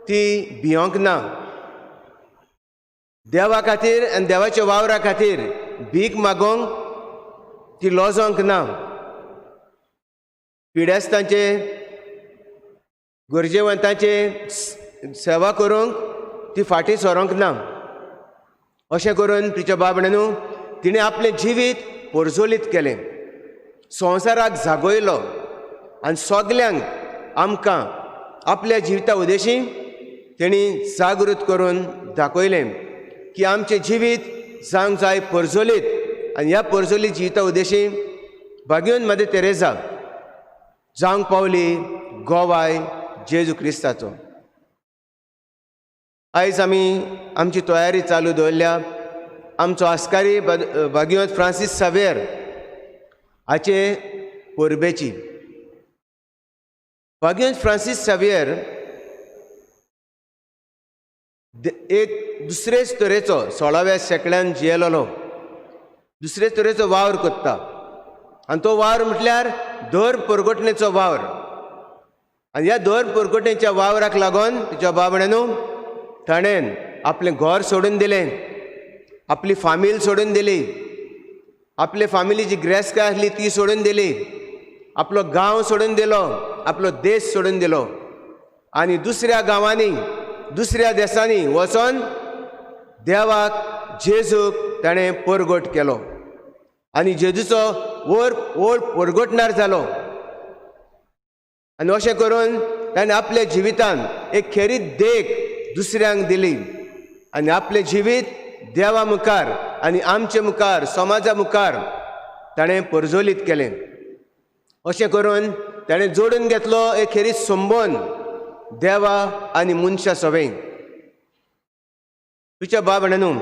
E: ती भियोंक ना. देवा खातीर आनी देवाच्या वावरा खातीर भीक मागोवंक ती लजोंक ना. पिडेस्तांचे, गरजेवंतांचे सेवा करूंक ती फाटीं सरोंक ना. अशें करून तिच्या बाबड्यानू तिणें आपलें जिवीत पोरजोलीत केलें, संवसाराक जागयलो आनी सगल्यांक आमकां आपल्या जिविता उद्देशी तेणी जागृत करून दाखयलें की आमचें जिवीत जावंक जाय पोरजोलीत. आनी ह्या पोरजोलीत जिविता उद्देशी भाग्योन मदर तेरेजा जावंक पावली गोवाय जेजू क्रिस्ताचो. आयज आमी आमची तयारी चालू दवरल्या. आमचो आस्कारी भाग्यवंत फ्रांसीस सावेर हाचे परबेची. भाग्यवंत फ्रांसीस सावेर एक दुसरेच तरेचो 16व्या शेंकड्यान जियेलेलो, दुसरेच तरेचो वावर करता आनी तो वावर म्हटल्यार धर्म परगटणेचो वावर. आनी ह्या धर्म परगटणेच्या वावराक लागून तिच्या बाबड्यानू ताणें आपलें घर सोडून दिलें, आपली फामील सोडून दिली, आपले फामिलीची ग्रेस्काय आसली ती सोडून दिली, आपलो गांव सोडून दिलो, आपलो देश सोडून दिलो आनी दुसऱ्या गांवांनी, दुसऱ्या देशांनी वचोन देवाक, जेजूक ताणें परगट केलो आनी जेजूचो वोर ओड परगटणार जालो. आनी अशें करून ताणें आपल्या जिवितान एक खेरीत देख दुसऱ्यांक दिली आनी आपलें जिवीत देवा मुखार आनी आमचे मुखार, समाजा मुखार ताणें परजोलीत केलें. अशें करून ताणें जोडून घेतलो एक खेरीत संबंद देवा आनी मनशा सवें. तुज्या बाब न्हू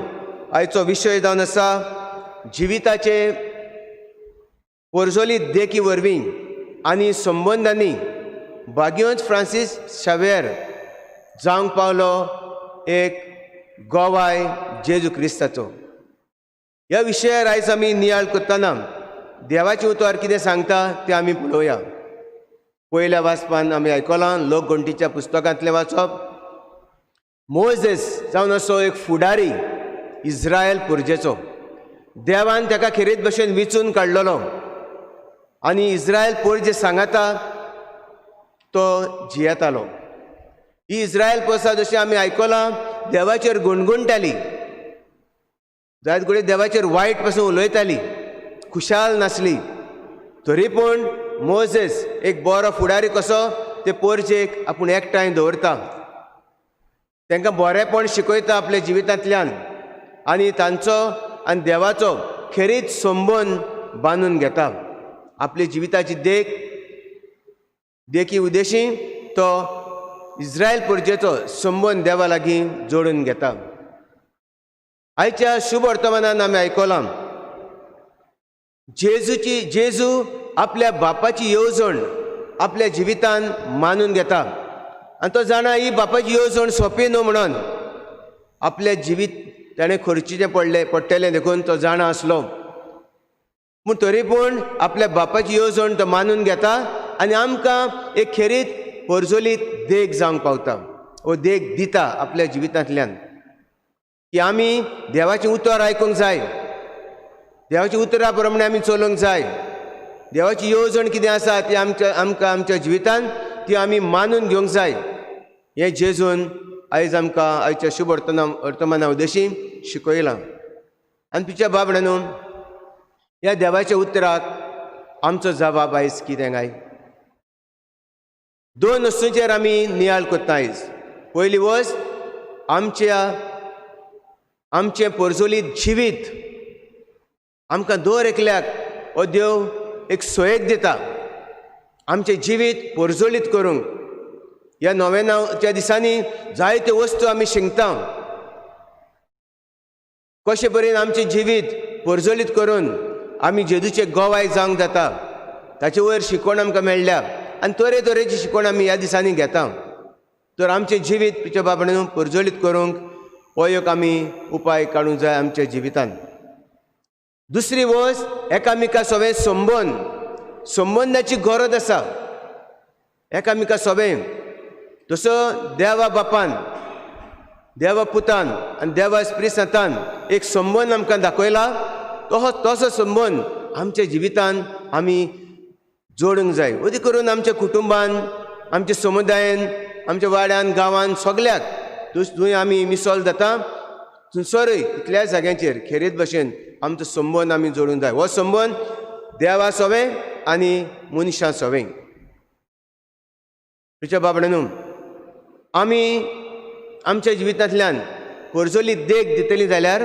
E: आयचो विशय जावन आसा जिविताचे पोरजोलीत देखी वरवीं आनी संबंदांनी भाग्यवंत फ्रांसीस शावेर जावंक पावलो एक गोवाय जेजू क्रिस्ताचो. ह्या विशयार आयज आमी नियाळ करतना देवाचें उतर कितें सांगता तें आमी पळोवया. पयल्या वाचपान आमी आयकलां लोकगणटीच्या पुस्तकांतलें वाचप. मोजेस जावन असो एक फुडारी इस्रायल पुर्जेचो, देवान ताका खेरीत भशेन विचून काडलेलो आनी इस्रायल पोरजे सांगाता तो जियेतालो. ही इस्रायल पोरसा जशें आमी आयकलां देवाचेर गुणगुणटाली, जायत कडेन देवाचेर वायट पासून उलयताली, खुशाल नासली, तरी पूण मोजेस एक बरो फुडारी कसो ते पोरजेक आपूण एकठांय दवरता, तांकां बरेंपण शिकयता आपल्या जिवितांतल्यान आनी तांचो आनी देवाचो खेरीत संबंद बांदून घेता. आपल्या जिविताची देख देखी उद्देशी तो इस्रायल पुर्जेचो संबंद देवा लागीं जोडून घेता. आयच्या शुभ वर्तमानान आमी आयकलां जेजू आपल्या बापाची येवजण आपल्या जिवितान मानून घेता आनी तो जाणा ही बापाची येवजण सोंपी न्हू म्हणून आपल्या जिवीत ताणें खर्चीचें पडटलें देखून तो जाणा आसलो, पूण तरी पूण आपल्या बापाची येवजण तो मानून घेता आनी आमकां एक खेरीत पोरजोलीत देख जावंक पावता, वो देख दिता आपल्या जिवितांतल्यान की आमी देवाचें उतर आयकूंक जाय, देवाच्या उतरा प्रमाणे आमी चलूंक जाय, देवाची येवजण कितें आसा ती आमच्या आमकां आमच्या जिवितान ती आमी मानून घेवंक जाय. हें जेजून आयज आमकां आयच्या शुभ वर्तमाना उद्देशी शिकयलां. आनी तुज्या बाबड्यानू ह्या देवाच्या उतराक आमचो जबाब आयज कितें काय? दोन वस्तूंचेर आमी नियाळ करता आयज. पयली वस्त आमचें पोरजोलीत जिवीत आमकां दर एकल्याक हो देव एक सोयेक दिता आमचें जिवीत पोरजोलीत करूंक. ह्या नोवेनाच्या दिसांनी जायत्यो वस्तू आमी शिकता, कशे परेन आमचें जिवीत पोरजोलीत करून आमी जेजूचे गोवाय जावंक जाता ताचे वयर शिकवण आमकां मेळ्ळ्या आनी तरेतरेची शिकवण आमी ह्या दिसांनी घेता. तर आमचें जिवीत तुज्या बाबा परजळीत करूंक हो एक आमी उपाय काडूंक जाय आमच्या जिवितान. दुसरी वस्त, एकामेका सोवें संबंद, संबंदाची गरज आसा एकामेका सोवें. तसो देवा बापान, देवा पुतान आनी देवा स्प्रिसांतान एक संबंद आमकां दाखयला, तो तसो संबंद आमच्या जिवितान आमी जोडूंक जाय. अदी करून आमच्या कुटुंबान, आमच्या समुदायेन, आमच्या वाड्यान, गांवान, सगल्याक थंय आमी मिसोल जाता थंयसरूय इतल्या जाग्यांचेर खेरीत भशेन आमचो संबंद आमी जोडूंक जाय. हो संबंद देवा सोवें आनी मनशां सोवें. तुज्या बाबड्यानू आमी आमच्या जिवितांतल्यान परजोली देख दितली जाल्यार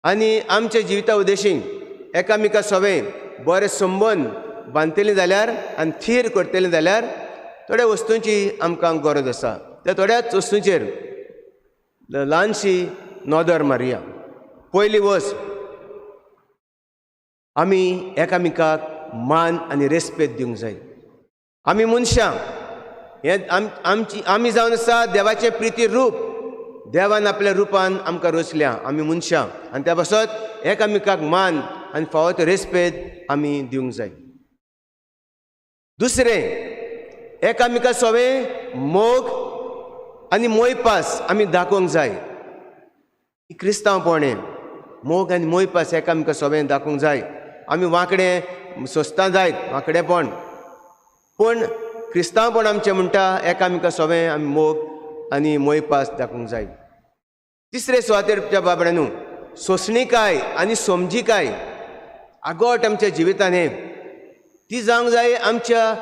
E: आनी आमच्या जिविता उद्देशीन एकामेका सोवें बरे संबंद बांदतली जाल्यार आनी थीर करतली जाल्यार थोड्या वस्तूंची आमकां गरज आसा. त्या थोड्याच वस्तूंचेर ल्हानशी नदर मारया. पयली वस्त, आमी एकामेकाक मान आनी रेस्पेद दिवंक जाय. आमी मनशां हें आमची आमी जावन आसा देवाचें प्रिती रूप, देवान आपल्या रुपान आमकां रचल्या आमी मनशां, आनी त्या पासत एकामेकाक मान आनी फावो तो रेस्पेद आमी दिवंक जाय. दुसरें, एकामेका सोवें मोग आनी मोयपास आमी दाखोवंक जाय. क्रिस्तांवपण हें मोग आनी मोयपास एकामेका सोवें दाखोवंक जाय. आमी वांकडें सोंसता जायत वांकडेपण, पूण क्रिस्तांवपण आमचें म्हणटा एकामेका सोवें आमी मोग आनी मोयपास दाखोवंक जाय. तिसरे सुवातेर त्या बाबड्यानू सोंसणीकाय आनी समजिकाय आगोट आमच्या जिवितान हें ती जावंक जाय. आमच्या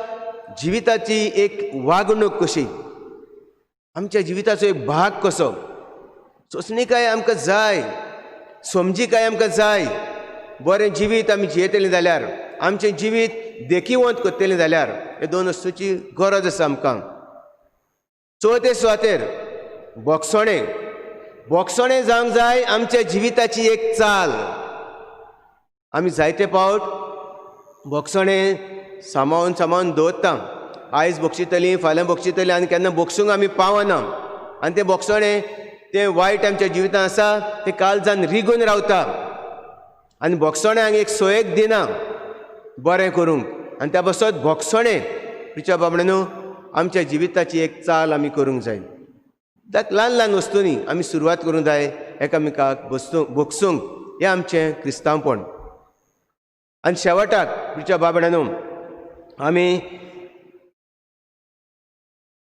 E: जिविताची एक वागणूक कशी, आमच्या जिविताचो एक भाग कसो. सोंसणीकाय आमकां जाय, समजिकाय आमकां जाय. बरें जिवीत आमी जियेतलीं जाल्यार, आमचें जिवीत देखीवंत करतलीं जाल्यार हे दोन वस्तूची गरज आसा आमकां. चवथे सुवातेर बोगसणें, बोगसणें जावंक जाय आमच्या जिविताची एक चाल. आमी जायते फावट बोगसणें सांबाळून सांबाळून दवरता, आयज बक्षितली फाल्यां बक्षितली आनी केन्ना बक्षूंक आमी पावना, आनी तें बोगसणें तें वायट आमच्या जिवितांत आसा तें काळजान रिगून रावता आनी बोगसण्यांक एक सोयेक दिना बरें करूंक. आनी त्या पासत बोगसणें तुच्या बाबड्यानू आमच्या जिविताची एक चाल आमी करूंक जाय. ल्हान ल्हान वस्तूंनी आमी सुरवात करूंक जाय एकामेकाक बगसूंक, हें आमचें क्रिस्तांवपण. आनी शेवटाक तुच्या बाबड्यानू आमी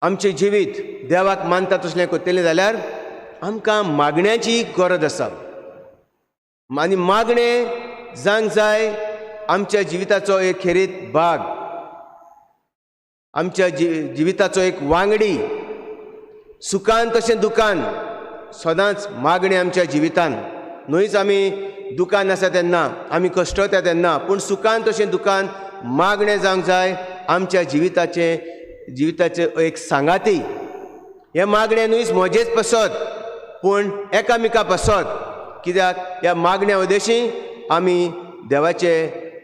E: आमचें जिवीत देवाक मानता तसलें करतलें जाल्यार आमकां मागण्याची गरज आसा. आनी मागणें जावंक जाय आमच्या जिविताचो एक खेरीत भाग, आमच्या जिविताचो एक वांगडी. सुखान तशें दुखान सदांच मागणें आमच्या जिवितान. न्हयच आमी दुकान आसा तेन्ना, आमी कश्टता तेन्ना, पूण सुखान तशें दुखान मागणें जावंक जाय आमच्या जिविताचें एक सांगाती. हें मागणें न्हयच म्हजेच पासत पूण एकामेका पासत, कित्याक ह्या मागण्या उद्देशी आमी देवाचे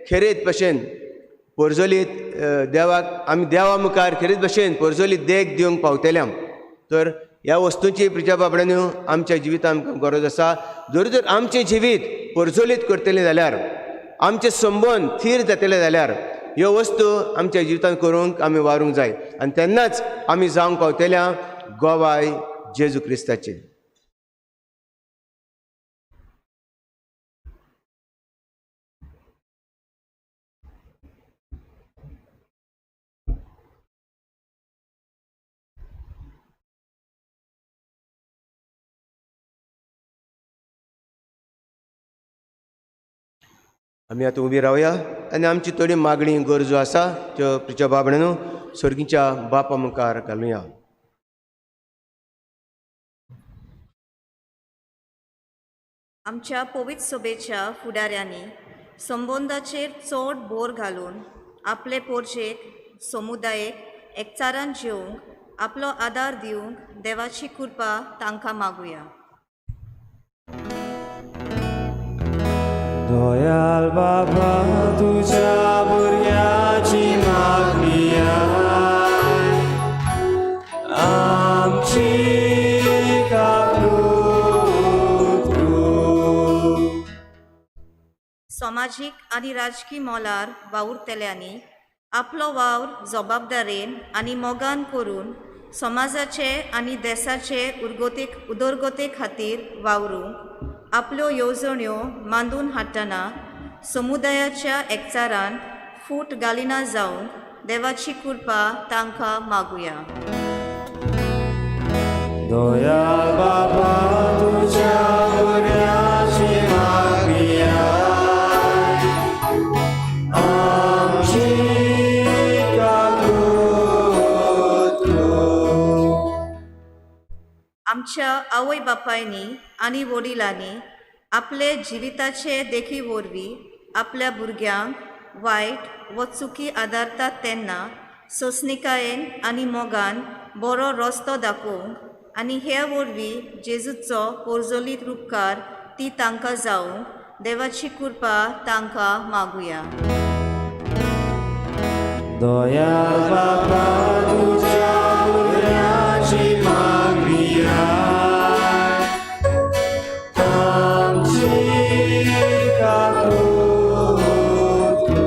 E: खेरीत भशेन परजोलीत देवाक आमी देवा मुखार खेरीत भशेन परजोलीत देख दिवंक पावतले. तर ह्या वस्तूंची प्रिजा बाबड्यानू आमच्या जिवितांत आमकां गरज आसा. जर जर आमचें जिवीत परजोलीत करतलें जाल्यार, आमचे संबंद थीर जातले जाल्यार ह्यो वस्तू आमच्या जिवितांत करूंक आमी वारूंक जाय, आनी तेन्नाच आमी जावंक पावतल्या गोवाय जेजू क्रिस्ताचे. आमी आतां उबी रावया आनी आमची थोडी मागणी गरजो आसा त्यो प्रिच्या बाबड्यानू सर्गीच्या बापा मुखार घालुया.
G: आमच्या पवित्र सभेच्या फुडाऱ्यांनी संबंदाचेर चड भोर घालून आपले पोरजेक समुदायेक एकचारान जेवंक आपलो आदार दिवंक देवाची कृपा तांकां मागुया.
D: दयाल बाबा तुझ्या भुरग्याची मागणी
G: समाजीक आनी राजकी मोलार वावुरतल्यांनी आपलो वावर जबाबदारेन आनी मोगान करून समाजाचे आनी देसाचे उरगते उदरगते खातीर वावरूंक आपल्यो येवजण्यो मांडून हाडटना समुदायाच्या एकचारान फूट घालिना जावंक देवाची कृपा तांकां मागुया.
D: दयाळ बाबा तुज्या बऱ्याची मागया, आमची काकूत कर.
G: आमच्या आवय बापायनी आनी वडिलांनी आपले जिविताचे देखी वरवीं आपल्या भुरग्यांक वायट व चुकी आदारतात तेन्ना सोंसणिकायेन आनी मोगान बरो रस्तो दाखोवंक आनी हे वरवीं जेजूचो पोरजोलीत रुपकार ती तांकां जावंक देवाची कृपा तांकां मागुया.
D: दयाळ बाबा तुज्या बऱ्याची मागया, आमची काकूत कर.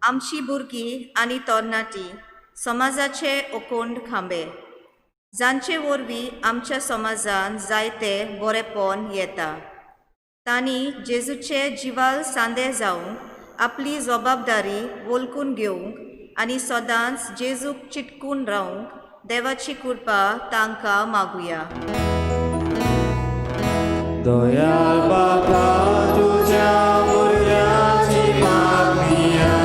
G: आमची भुरगीं आनी तरणाटीं समाजाचे अखंड खांबे, जांचे वरवीं आमच्या समाजान जायते बरेपण येता. तांणी जेजूचे जिवाल सांदे जावंक आपली जबाबदारी वळखून घेवंक आनी सदांच जेजूक चिटकून रावंक देवाची कृपा तांकां मागुया.
D: दयाळ बाबा तुज्या बऱ्याची मागया,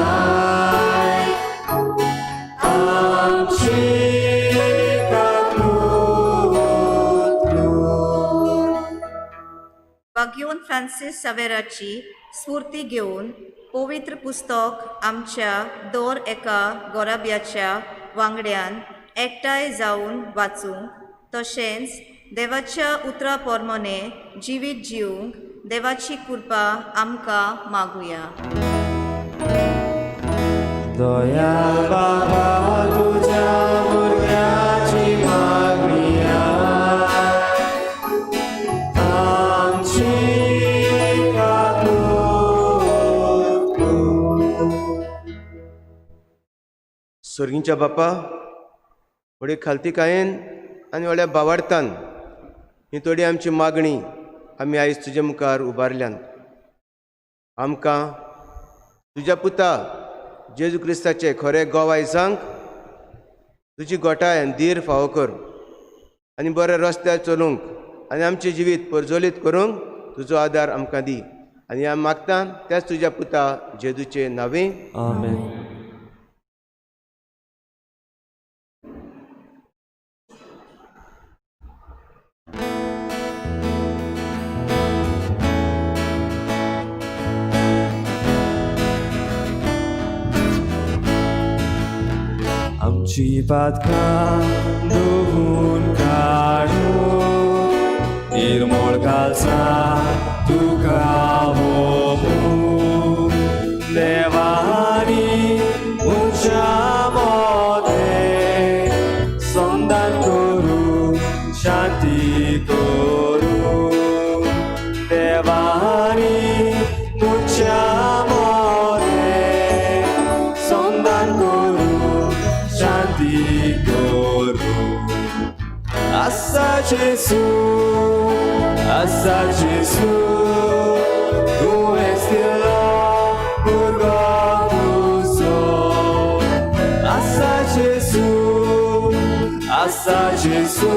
D: आमची काकूत कर.
G: बाग्योन फ्रांसीस सावेराची स्फूर्ती घेवन पवित्र पुस्तक आमच्या दर एका गोराब्याच्या वांगड्यान एकठांय जावन वाचूंक तशेंच देवाच्या उतरा प्रमाणे जिवीत जिवंक देवाची कृपा आमकां मागुया.
D: दयाळ बाबा तुज्या भुरग्याची मागया, आमची काकूत कर.
E: सर्गींच्या बापा, व्हडे खालतीकायेन आनी व्हडल्या बावार्थान ही थोडी आमची मागणी आमी आयज तुजे मुखार उबारल्यान. आमकां तुज्या पुता जेजू क्रिस्ताचे खरे गोवाय जावंक तुजी गोठाय आनी धीर फावो कर आनी बऱ्या रस्त्यार चलूंक आनी आमचें जिवीत परजोलीत करूंक तुजो आदार आमकां दी आनी आमी मागता त्याच तुज्या पुता जेजूचे नांवे.
D: आमेन. आमची पातकां धुवून काडून निर्मळ कालसां तुका ओंपूं. देवानी मनशा मोदें संदान करूं, शांती करूं. देवानी मनशा मोदें संदान करूं, शांती करूं. आसा जेजू, आसा जेजू, तुवें दिलो भुरगो तुजो. आसा जेजू, आसा जेजू,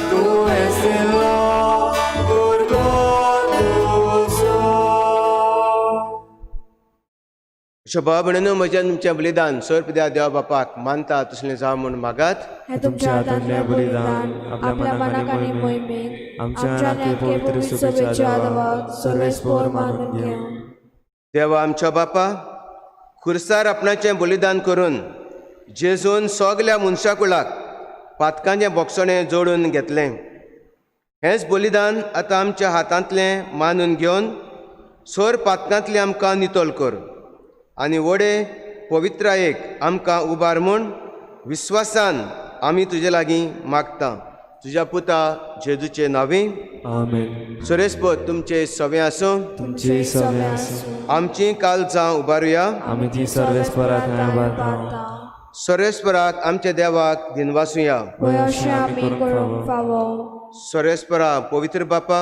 D: तुवें दिलो भुरगो तुजो.
E: अशें भाव भयणीनो, म्हजें तुमचें बलिदान सर्व देवा बापाक मानता तसलें जावं म्हूण मागात.
H: हें तुमच्या हातांतलें बलिदान आपल्या मनाक आनी मोहिमेक
D: आमच्या
H: आमच्या
D: नाते
H: नाते
D: पवित्र
H: पवित्र
D: सभेच्या
H: सभेच्या
D: देवाक
H: देवाक
D: सर्वेस्पोर
H: सर्वेस्पोर
D: मानून
H: मानून
D: घेवं.
H: घेवं.
E: देवा आमच्या बापा, खुर्सार आपणाचें बलिदान करून जेजून सगल्या मनशाकुळाक पातकांचें बोगसणें जोडून घेतलें. हेंच बलिदान आतां आमच्या हातांतलें मानून घेवन सोर पातकांतलें आमकां नितळ कर आनी वडे पवित्रायेक आमकां उबार म्हूण विस्वासान आमी तुजे लागीं मागता, तुज्या पुता जेजूचे नांवी।
H: आमेन।
E: सोरेस्पत तुमचे सवे आसूं,
H: तुमचे सवे आसूं।
E: आमची कालजां उबारुया।
H: आमी ती सर्वेस्पराक उबारता।
E: सोरेस्पराक आमच्या देवाक दिनवासुया।
H: वय अशें आमी करूंक फावो।
E: सोरेस्परा पवित्र बापा,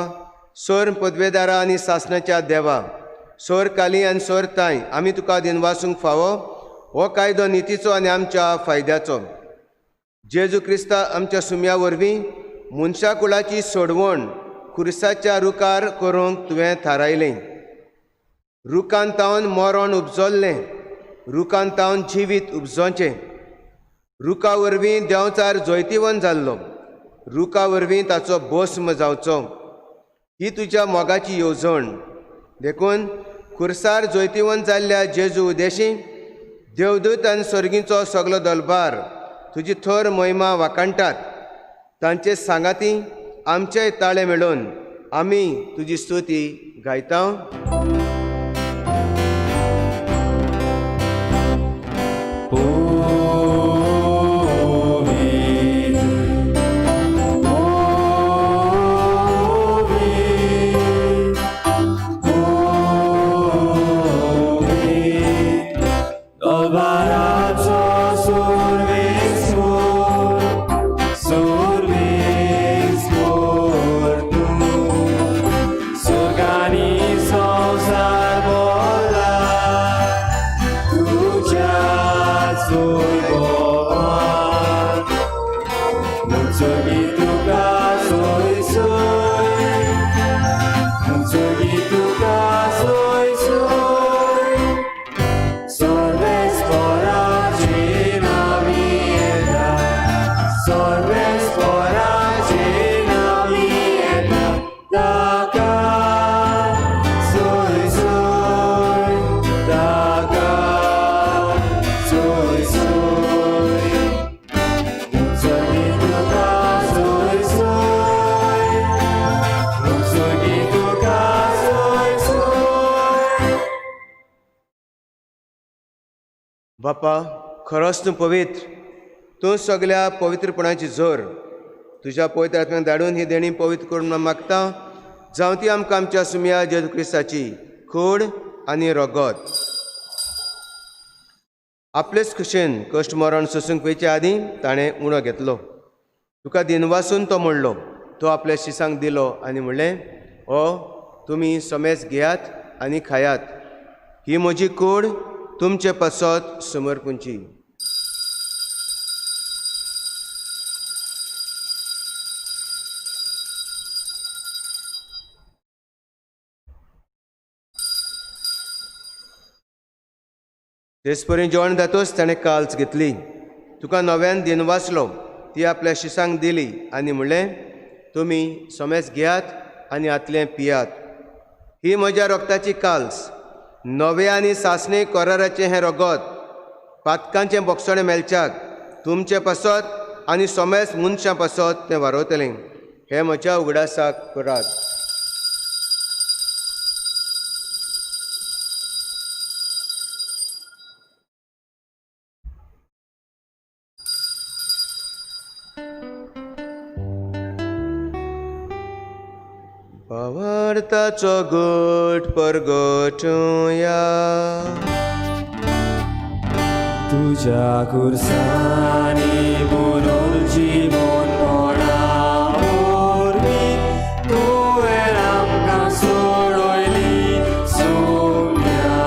E: सोर पदवेदारा आनी सासणाच्या देवा, सोर काली आनी सोर ताय, आमी तुका दिनवासूंक फावो। हो कायदो नितीचो आनी आमच्या फायद्याचो। जेजू क्रिस्ता आमच्या सुम्या वरवीं मनशा कुळाची सोडवण खुर्साच्या रुखार करूंक तुवें थारायलें। रुखान तावन मरण उपजल्लें, रुखान तावन जिवीत उपजोचें। रुखा वरवीं देंवचार जैतिवंत जाल्लो, रुखा वरवीं ताचो भस्म जावचो। ही तुज्या मोगाची येवजण। देखून खुर्सार जैतिवंत जाल्ल्या जेजू उदेशी देवदूत आनी सर्गीचो सगलो दलबार तुजी थर महिमा वाखाणटात। तांचे सांगाती आमचेय ताळे मेळून आमी तुजी स्तुती गायता। बापा, खरोच तूं पवित्र, तूं सगल्या पवित्रपणाची जोर। तुज्या पवित्र आत्म्याक धाडून ही देणी पवित्र करून मागता, जावं ती आमकां आमच्या सुम्या जेजू क्रिस्ताची कूड आनी रगत। आपलेच खुशेन कश्ट मरण सोसूंक वयचे आदीं ताणें उणो घेतलो। तुका दिनवासून तो म्हणलो, तो आपल्या शिसांक दिलो आनी म्हणलें, ओ तुमी समेज घेयात आनी खायात, ही म्हजी कूड तुमचे पासत समर्पूंची। तेच परी जेवण जातच ताणें काल्स घेतली, तुका नव्यान दिनवासलो, ती आपल्या शिसांक दिली आनी म्हणलें, तुमी समेज घेयात आनी हातलें पियात, ही म्हज्या रक्ताची काल्स, नवे आनी सासणे कराराचें हें रगत पातकांचें बोगसणें मेळच्याक तुमचे पासत आनी समेज मनशां पासत तें वारवतलें। हें म्हज्या उगडासाक करात। भावार्थाचो गोट परगटुया,
D: तुज्या खुर्सांनी पुनर्जीवन पडा वरवीं तुवें आमकां सोडयली सोम्या।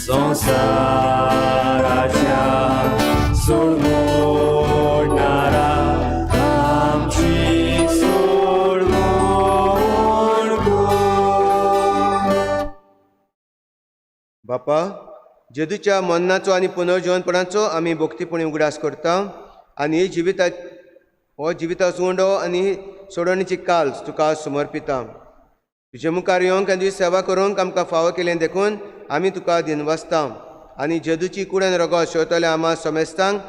D: संवसाराच्या सोडवणारा आमची सोडवण कर।
E: बापा, जेजूच्या मरणाचो आनी पुनर्जीवनपणाचो आमी भक्तीपणी उगडास करता आनी जिविता हो जिविताचो उंडो आनी सोडवणीची काल्स तुका समर्पिता। तुजे मुखार येवंक आनी तुजी सेवा करूंक आमकां फावो केलें देखून आमी तुका दिनवासता आनी जेजूची कुडेन रगत शेवतल्या आमा समेस्तांक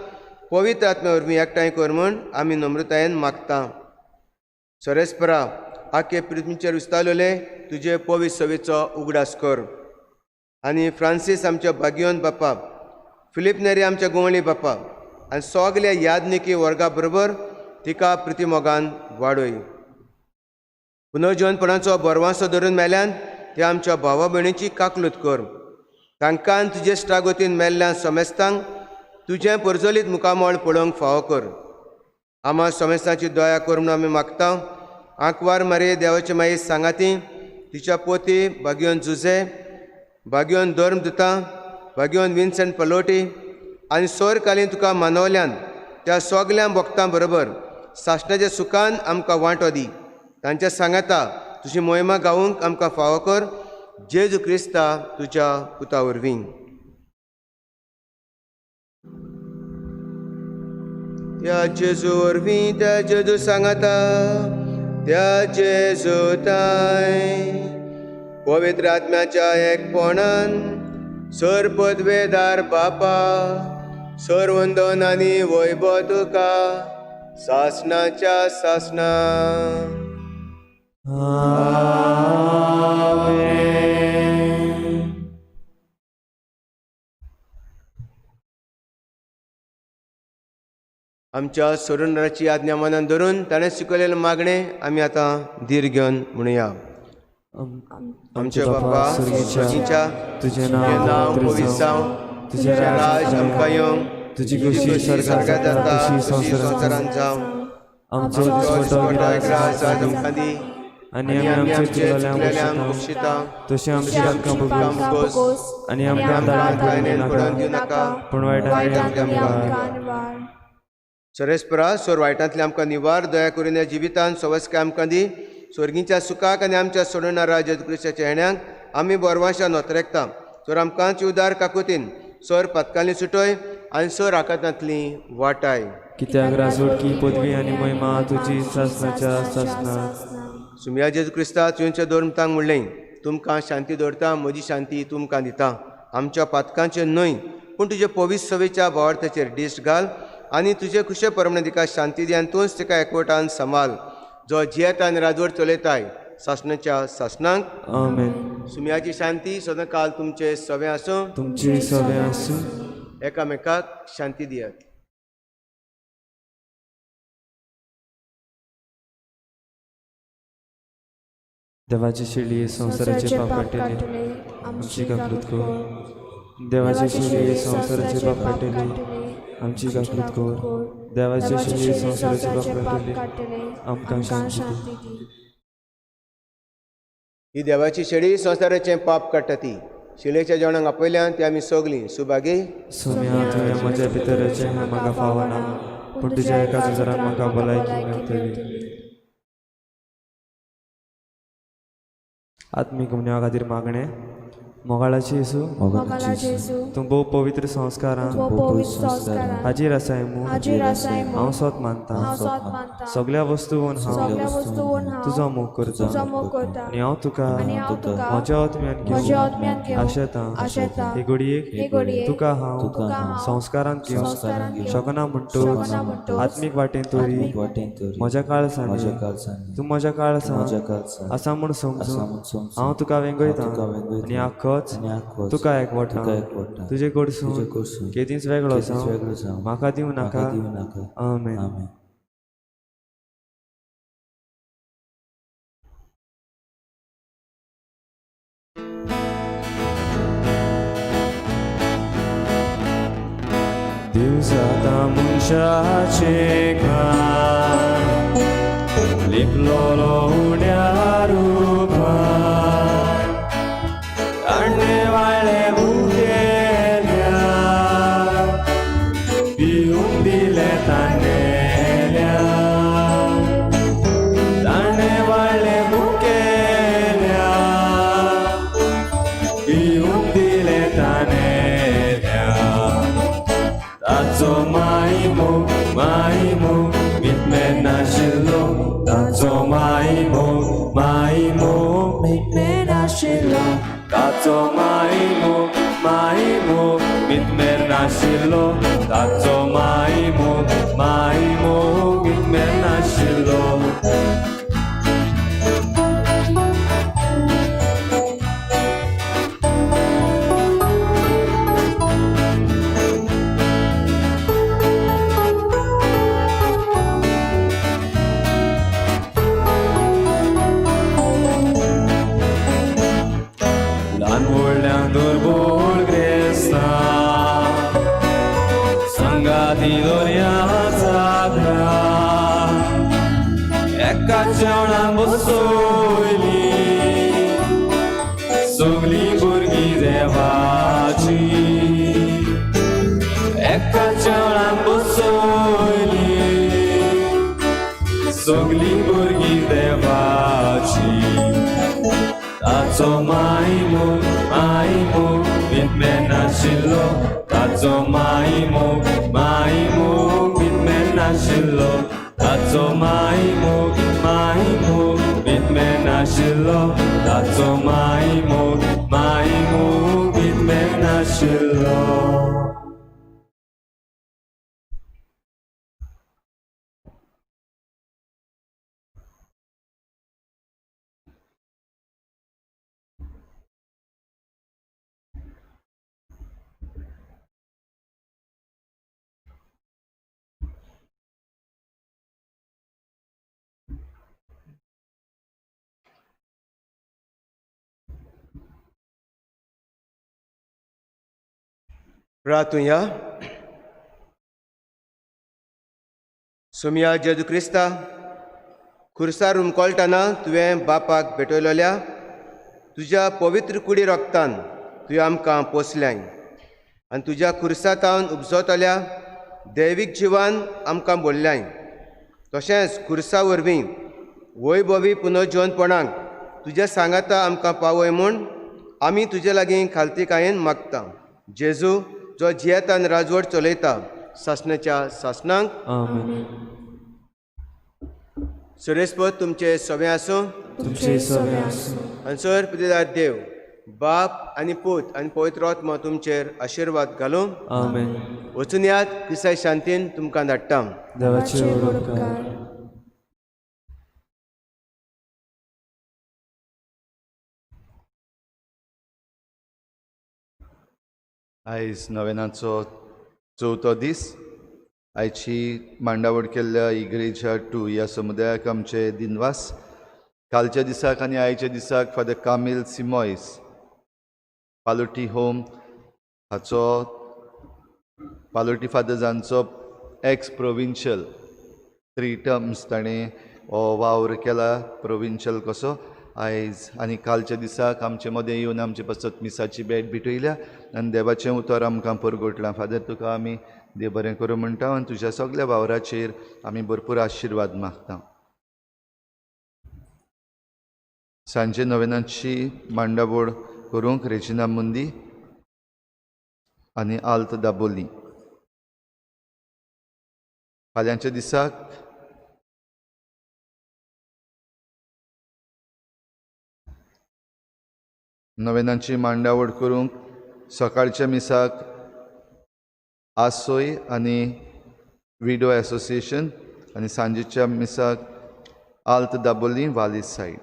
E: पवित्र आत्म्या वरवीं एकठांय कर म्हूण आमी नम्रतायेन मागता। सरेस्परा, आखे पृथ्वीचेर विस्तारलेले तुजे पवित्र सवेचो उगडास कर आनी फ्रांसीस आमच्या बागियोन बापा, फिलीप नेरी आमच्या गोंवळी बापा, आनी सगल्या याज्ञिकी वर्गा बरोबर तिका प्रितीमोगान वाडय. पुनर्जीवनपणाचो बरवासो धरून मेल्यान ते आमच्या भावा भयणीची काकलूत कर. तांकां तुजे स्ट्रागोतीन मेल्ल्या समेस्तांक तुजें परजलीत मुखामळ पळोवंक फावो कर. आमा समेस्तांची दया कर म्हणून आमी मागता. आंकवार मारये देवाचे माई सांगाती तिच्या पोती भाग्योन जुझे, भाग्योन धर्म दुता, भाग्योन विन्संट पलोटी आनी सोरकालीन तुका मानवल्यान त्या सगल्या भक्तां बरोबर सासणाच्या सुखान आमकां वांटो दी. तांच्या सांगाता तुजी मोहिमा गावूंक आमकां फावो कर. जेजू क्रिस्ता तुज्या पुता वरवीं. त्या जेजू वरवीं, त्या जेजू सांगाता, त्या जेजू ताय पवित्र आत्म्याच्या एकपणान सर पदवेदार बापा सर वंदन आनी वैभव तुका सासणाच्या सासणा. आमच्या सोडणाराची आज्ञा मनान धरून ताणें शिकयलेलें मागणें आमी आतां धीर घेवन म्हणुया. आमच्या बापा स्वर्गीच्या,
D: तुजें
E: तुजें नांव पवित्र जावं,
D: तुजें
E: तुजें राज आमकां येवं,
D: तुजी
E: तुजी
D: खुशी
E: खुशी
D: स्वर्गात
E: स्वर्गात
D: जाता
E: जाता
D: तशी
E: तशी
D: संवसारांत
E: संवसारांत जावं.
D: आमचो
E: आमचो
D: दिसपट्टो
E: दिसपट्टो
D: ग्रास
E: ग्रास आज
D: आज
E: आमकां दी
D: आनी
E: आनी
D: आमी
E: आमी
D: आमचे
E: आमचे
D: चुकलेल्यांक
E: चुकलेल्यांक
D: बक्षिता
E: बक्षिता
D: तशी आमची
E: तशी
D: पातकां
E: आमची
D: बोगस
E: पातकां बोगस
D: आनी
E: आनी
D: आमकां
E: आमकां
D: दारांत
E: ताणें
D: पडून
E: पडून
D: दिवं
E: दिवं
D: नाका
E: नाका
D: पूण
E: वायटांतले
D: वायटांतली
E: आमकां
D: आमकां
E: निवार. सरेस्परा सोर वायटांतले आमकां निवार. दया करून ह्या जिवितान सवस्काय आमकां दी. स्वर्गीच्या सुखाक आनी आमच्या सोडणारा जेजू क्रिस्ताच्या हेण्याक आमी बोरवाशा नोतरेकता. सोर आमकांच उदार काकुतीन सोर पातकांनी सुटय आनी सोर आकांतांतली वाटाय.
D: कित्याक राजवटकी पदवी आनी महिमा तुजी सासणाच्या सासणाक.
E: सुमया जेजू क्रिस्ता तुमच्या दोन तांक म्हणलें, तुमकां शांती दवरता, म्हजी शांती तुमकां दिता. आमच्या पातकांचेर न्हय पूण तुजे पवित्र सभेच्या भावार्थाचेर दिश्ट घाल आनी तुजे खुशे प्रमाणे तिका शांती दी आनी तूंच तिका एकवटान सांबाळ, जो जियेता आनी राजवट चलयताय सासणाच्या सासणाक.
D: आमेन.
E: सुमयाची शांती सदांकाल तुमचे सवे आसूं.
D: तुमची सवे आसूं.
E: एकामेकाक शांती दियात.
D: देवाची शेळी संवसाराचे पाप काडटली आमची काकलूत कर. देवाची शेळी संवसाराचे पाप काडटली आमची काकलूत कर. देवाची शेळी संवसाराचे पाप काडटली आमकां शांती दी.
E: ही देवाची शेळी संवसाराचें पाप काडटा ती शिलेच्या जेवणाक आपयल्यान ती आमी सगलीं सुभागी.
D: सोम्या तुवें म्हज्या भितरचें हें म्हाका फावना पूण तुज्या एका जरान म्हाका भलायकी मेळटली. आत्मीक उण्या खातीर मागणें. मोगाळाची येसू, तूं भोव पवित्र संस्कारां हाजीर आसाय म्हूण हांव सोत मानता. सगल्या वस्तून हांव तुजो मोग करता आनी हांव तुका म्हज्या आत्म्यान घेवन आशेतां. हे घडयेक तुका हांव संस्कारांत घेवंक शकना म्हणटकच आत्मीक वाटेन तरी म्हज्या काळसांनी तूं म्हज्या काळसां आसा म्हूण समजून हांव तुका वेंगयता आनी आखोच तुका एकवटा तुजे कडसून केदींच वेगळो जावं म्हाका दिवं नाका. आमेन. दिवसाता मनशाचें काम लिपलोलो उण्या रुपान ताणें वाळें भुकेल्या पिवंक दिलें ताणेल्या ताणें वाळें भुकेल्या पिवंक दिलें ताणेल्या ताचो माय मोग मितमेर नाशिल्लो ताचो माय मोग मितमेर नाशिल्लो ताचो माय मोग मितमेर नाशिल्लो ताचो माय मोग मितमेर नाशिल्लो.
I: जेवणाक बसयली सगळीं भुरगीं देवाची एका जेवणाक बसयली सगळीं भुरगीं देवाची ताचो मायमोग मायमोग वितमेन नाशिल्लो ताचो मायमोग मायमोग वितमेन नाशिल्लो ताचो मायमोग मायमोग वितमेन नाशिल्लो ताचो मायमोग मायमोग वितमेन नाशिल्लो.
E: प्रार्थुया. सोमया जेजू क्रिस्ता खुर्सार हुमकळटना तुवें बापाक भेटयलोल्या तुज्या पवित्र कुडी रोगतान तुवें आमकां पोसल्याय आनी तुज्या खुर्सा तावन उपजतल्या दैवीक जिवान आमकां बोल्ल्याय. तशेंच खुर्सा वरवीं वैभवी पुनर्जीवनपणाक तुज्या सांगाता आमकां पावय म्हूण आमी तुजे लागीं खालतीकायेन मागता. जेजू जो जियेतान राजवट चलयता सासणाच्या सासणांक.
D: आमेन.
E: सुरेशपद तुमचे सगळें आसूं.
D: तुमचे सगळें आसूं.
E: आनी सर पितेदार देव बाप आनी पूत आनी पवित्र आत्मा तुमचेर आशिर्वाद घालूं.
D: आमेन.
E: वचून यात क्रिस्ताच्या शांतीन तुमकां धाडटा.
D: देवाचे व्हड उपकार.
C: आयज नवेनाचो चवथो दीस. आयची मांडावळ केल्ल्या इग्रेजा 2 ह्या समुदायाक आमचे दिनवास. कालच्या दिसाक आनी आयच्या दिसाक फादर कामील सिमोयस पालोटी होम हाचो पालोटी फादर्सांचो एक्स प्रोविन्शियल 3 टर्म्स ताणें हो वावर केला प्रोविन्शियल कसो. आयज आनी कालच्या दिसाक आमचे मदें येवन आमचे पासत मिसाची भेट भेटयल्या आनी देवाचें उतर आमकां परगटलां. फादर तुका आमी देव बरें करूं म्हणटा आनी तुज्या सगल्या वावराचेर आमी भरपूर आशिर्वाद मागता. सांजे नवेनाची मांडावळ करूंक रेजिना मुंदी आनी आल्त दाबोली. फाल्यांच्या दिसाक नवेनाची मांडावळ करूंक सकाळच्या मिसाक आसोय आनी विडो एसोसिएशन आनी सांजेच्या मिसाक आल्त दाबोली वाली सायड.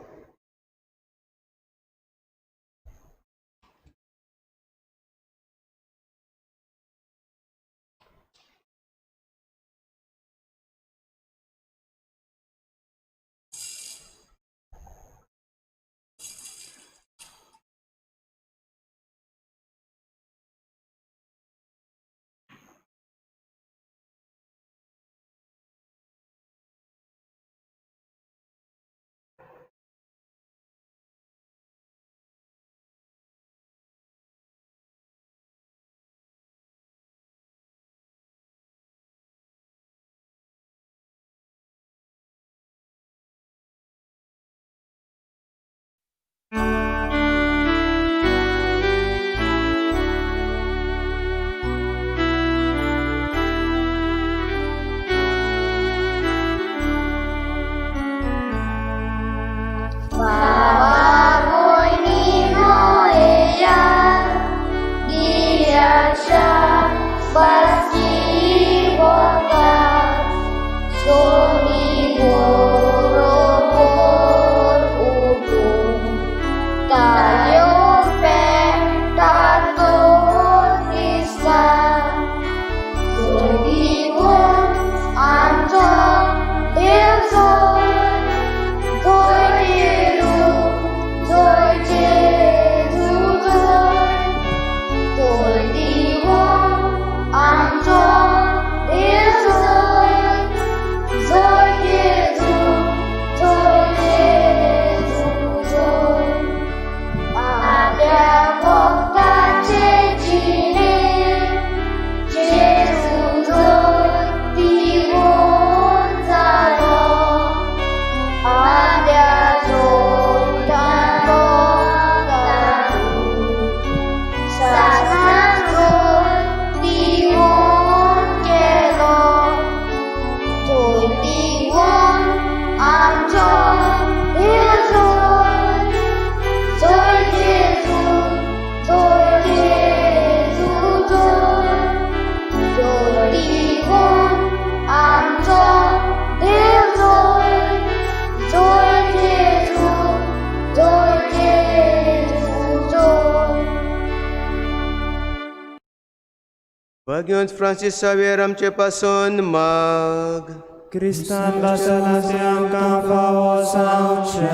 E: भाग्यवंत फ्रांसीस सावेर आमचे पासून माग.
D: क्रिस्तान भासलां तें आमकां फावो जावचें.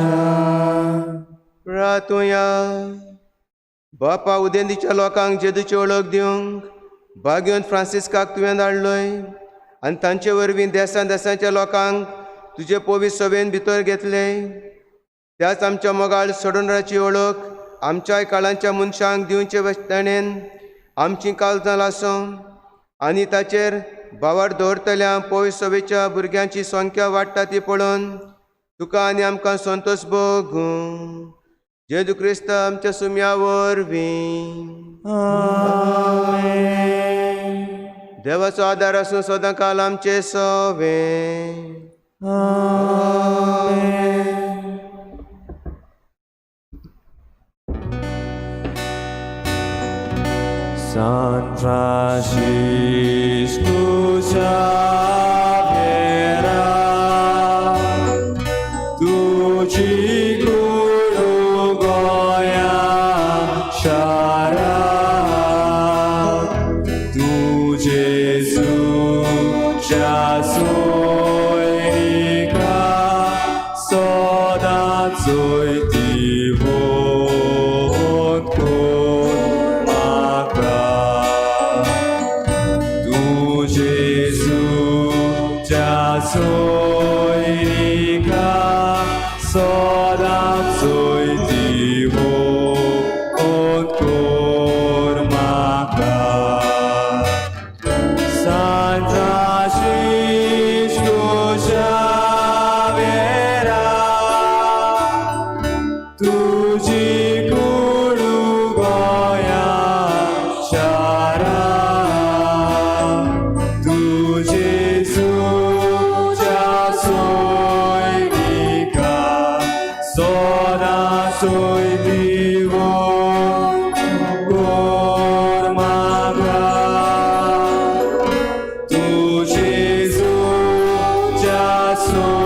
E: प्रातुया. बापा, उदेंतीच्या लोकांक जेजूची वळख दिवंक भाग्यवंत फ्रांसिस्काक तुवें धाडलोय आनी तांचे वरवीं देसान देसांच्या लोकांक तुजे पवित्र सभेन भितर घेतले. त्याच आमच्या मोगाळ सोडणाराची वळख आमच्याय काळांच्या मनशांक दिवचे ताणेन आमचीं काळजां लासों आनी ताचेर भावार दवरतल्या पवित्र सभेच्या भुरग्यांची संख्या वाडटा ती पळोवन तुका आनी आमकां संतोश भोगूं. जेजू क्रिस्त आमच्या सुम्या वरवीं. देवाचो आदार आसूं सदां काल आमचे सवे.
I: San Francisco Xavier, तुजी गुरू गोंया शारा, तूं जेजूच्या सोयरिका सदां चोयती कोर म्हाका. तूं जेजूच्या सोयरिका सदां चोयती कोर म्हाका. San Francisco Xavier, तुजी कुडू गोंया शारा, तूं जेजूच्या सोयरिका सदां चोयती कोर म्हाका. तूं जेजूच्या सोयरिका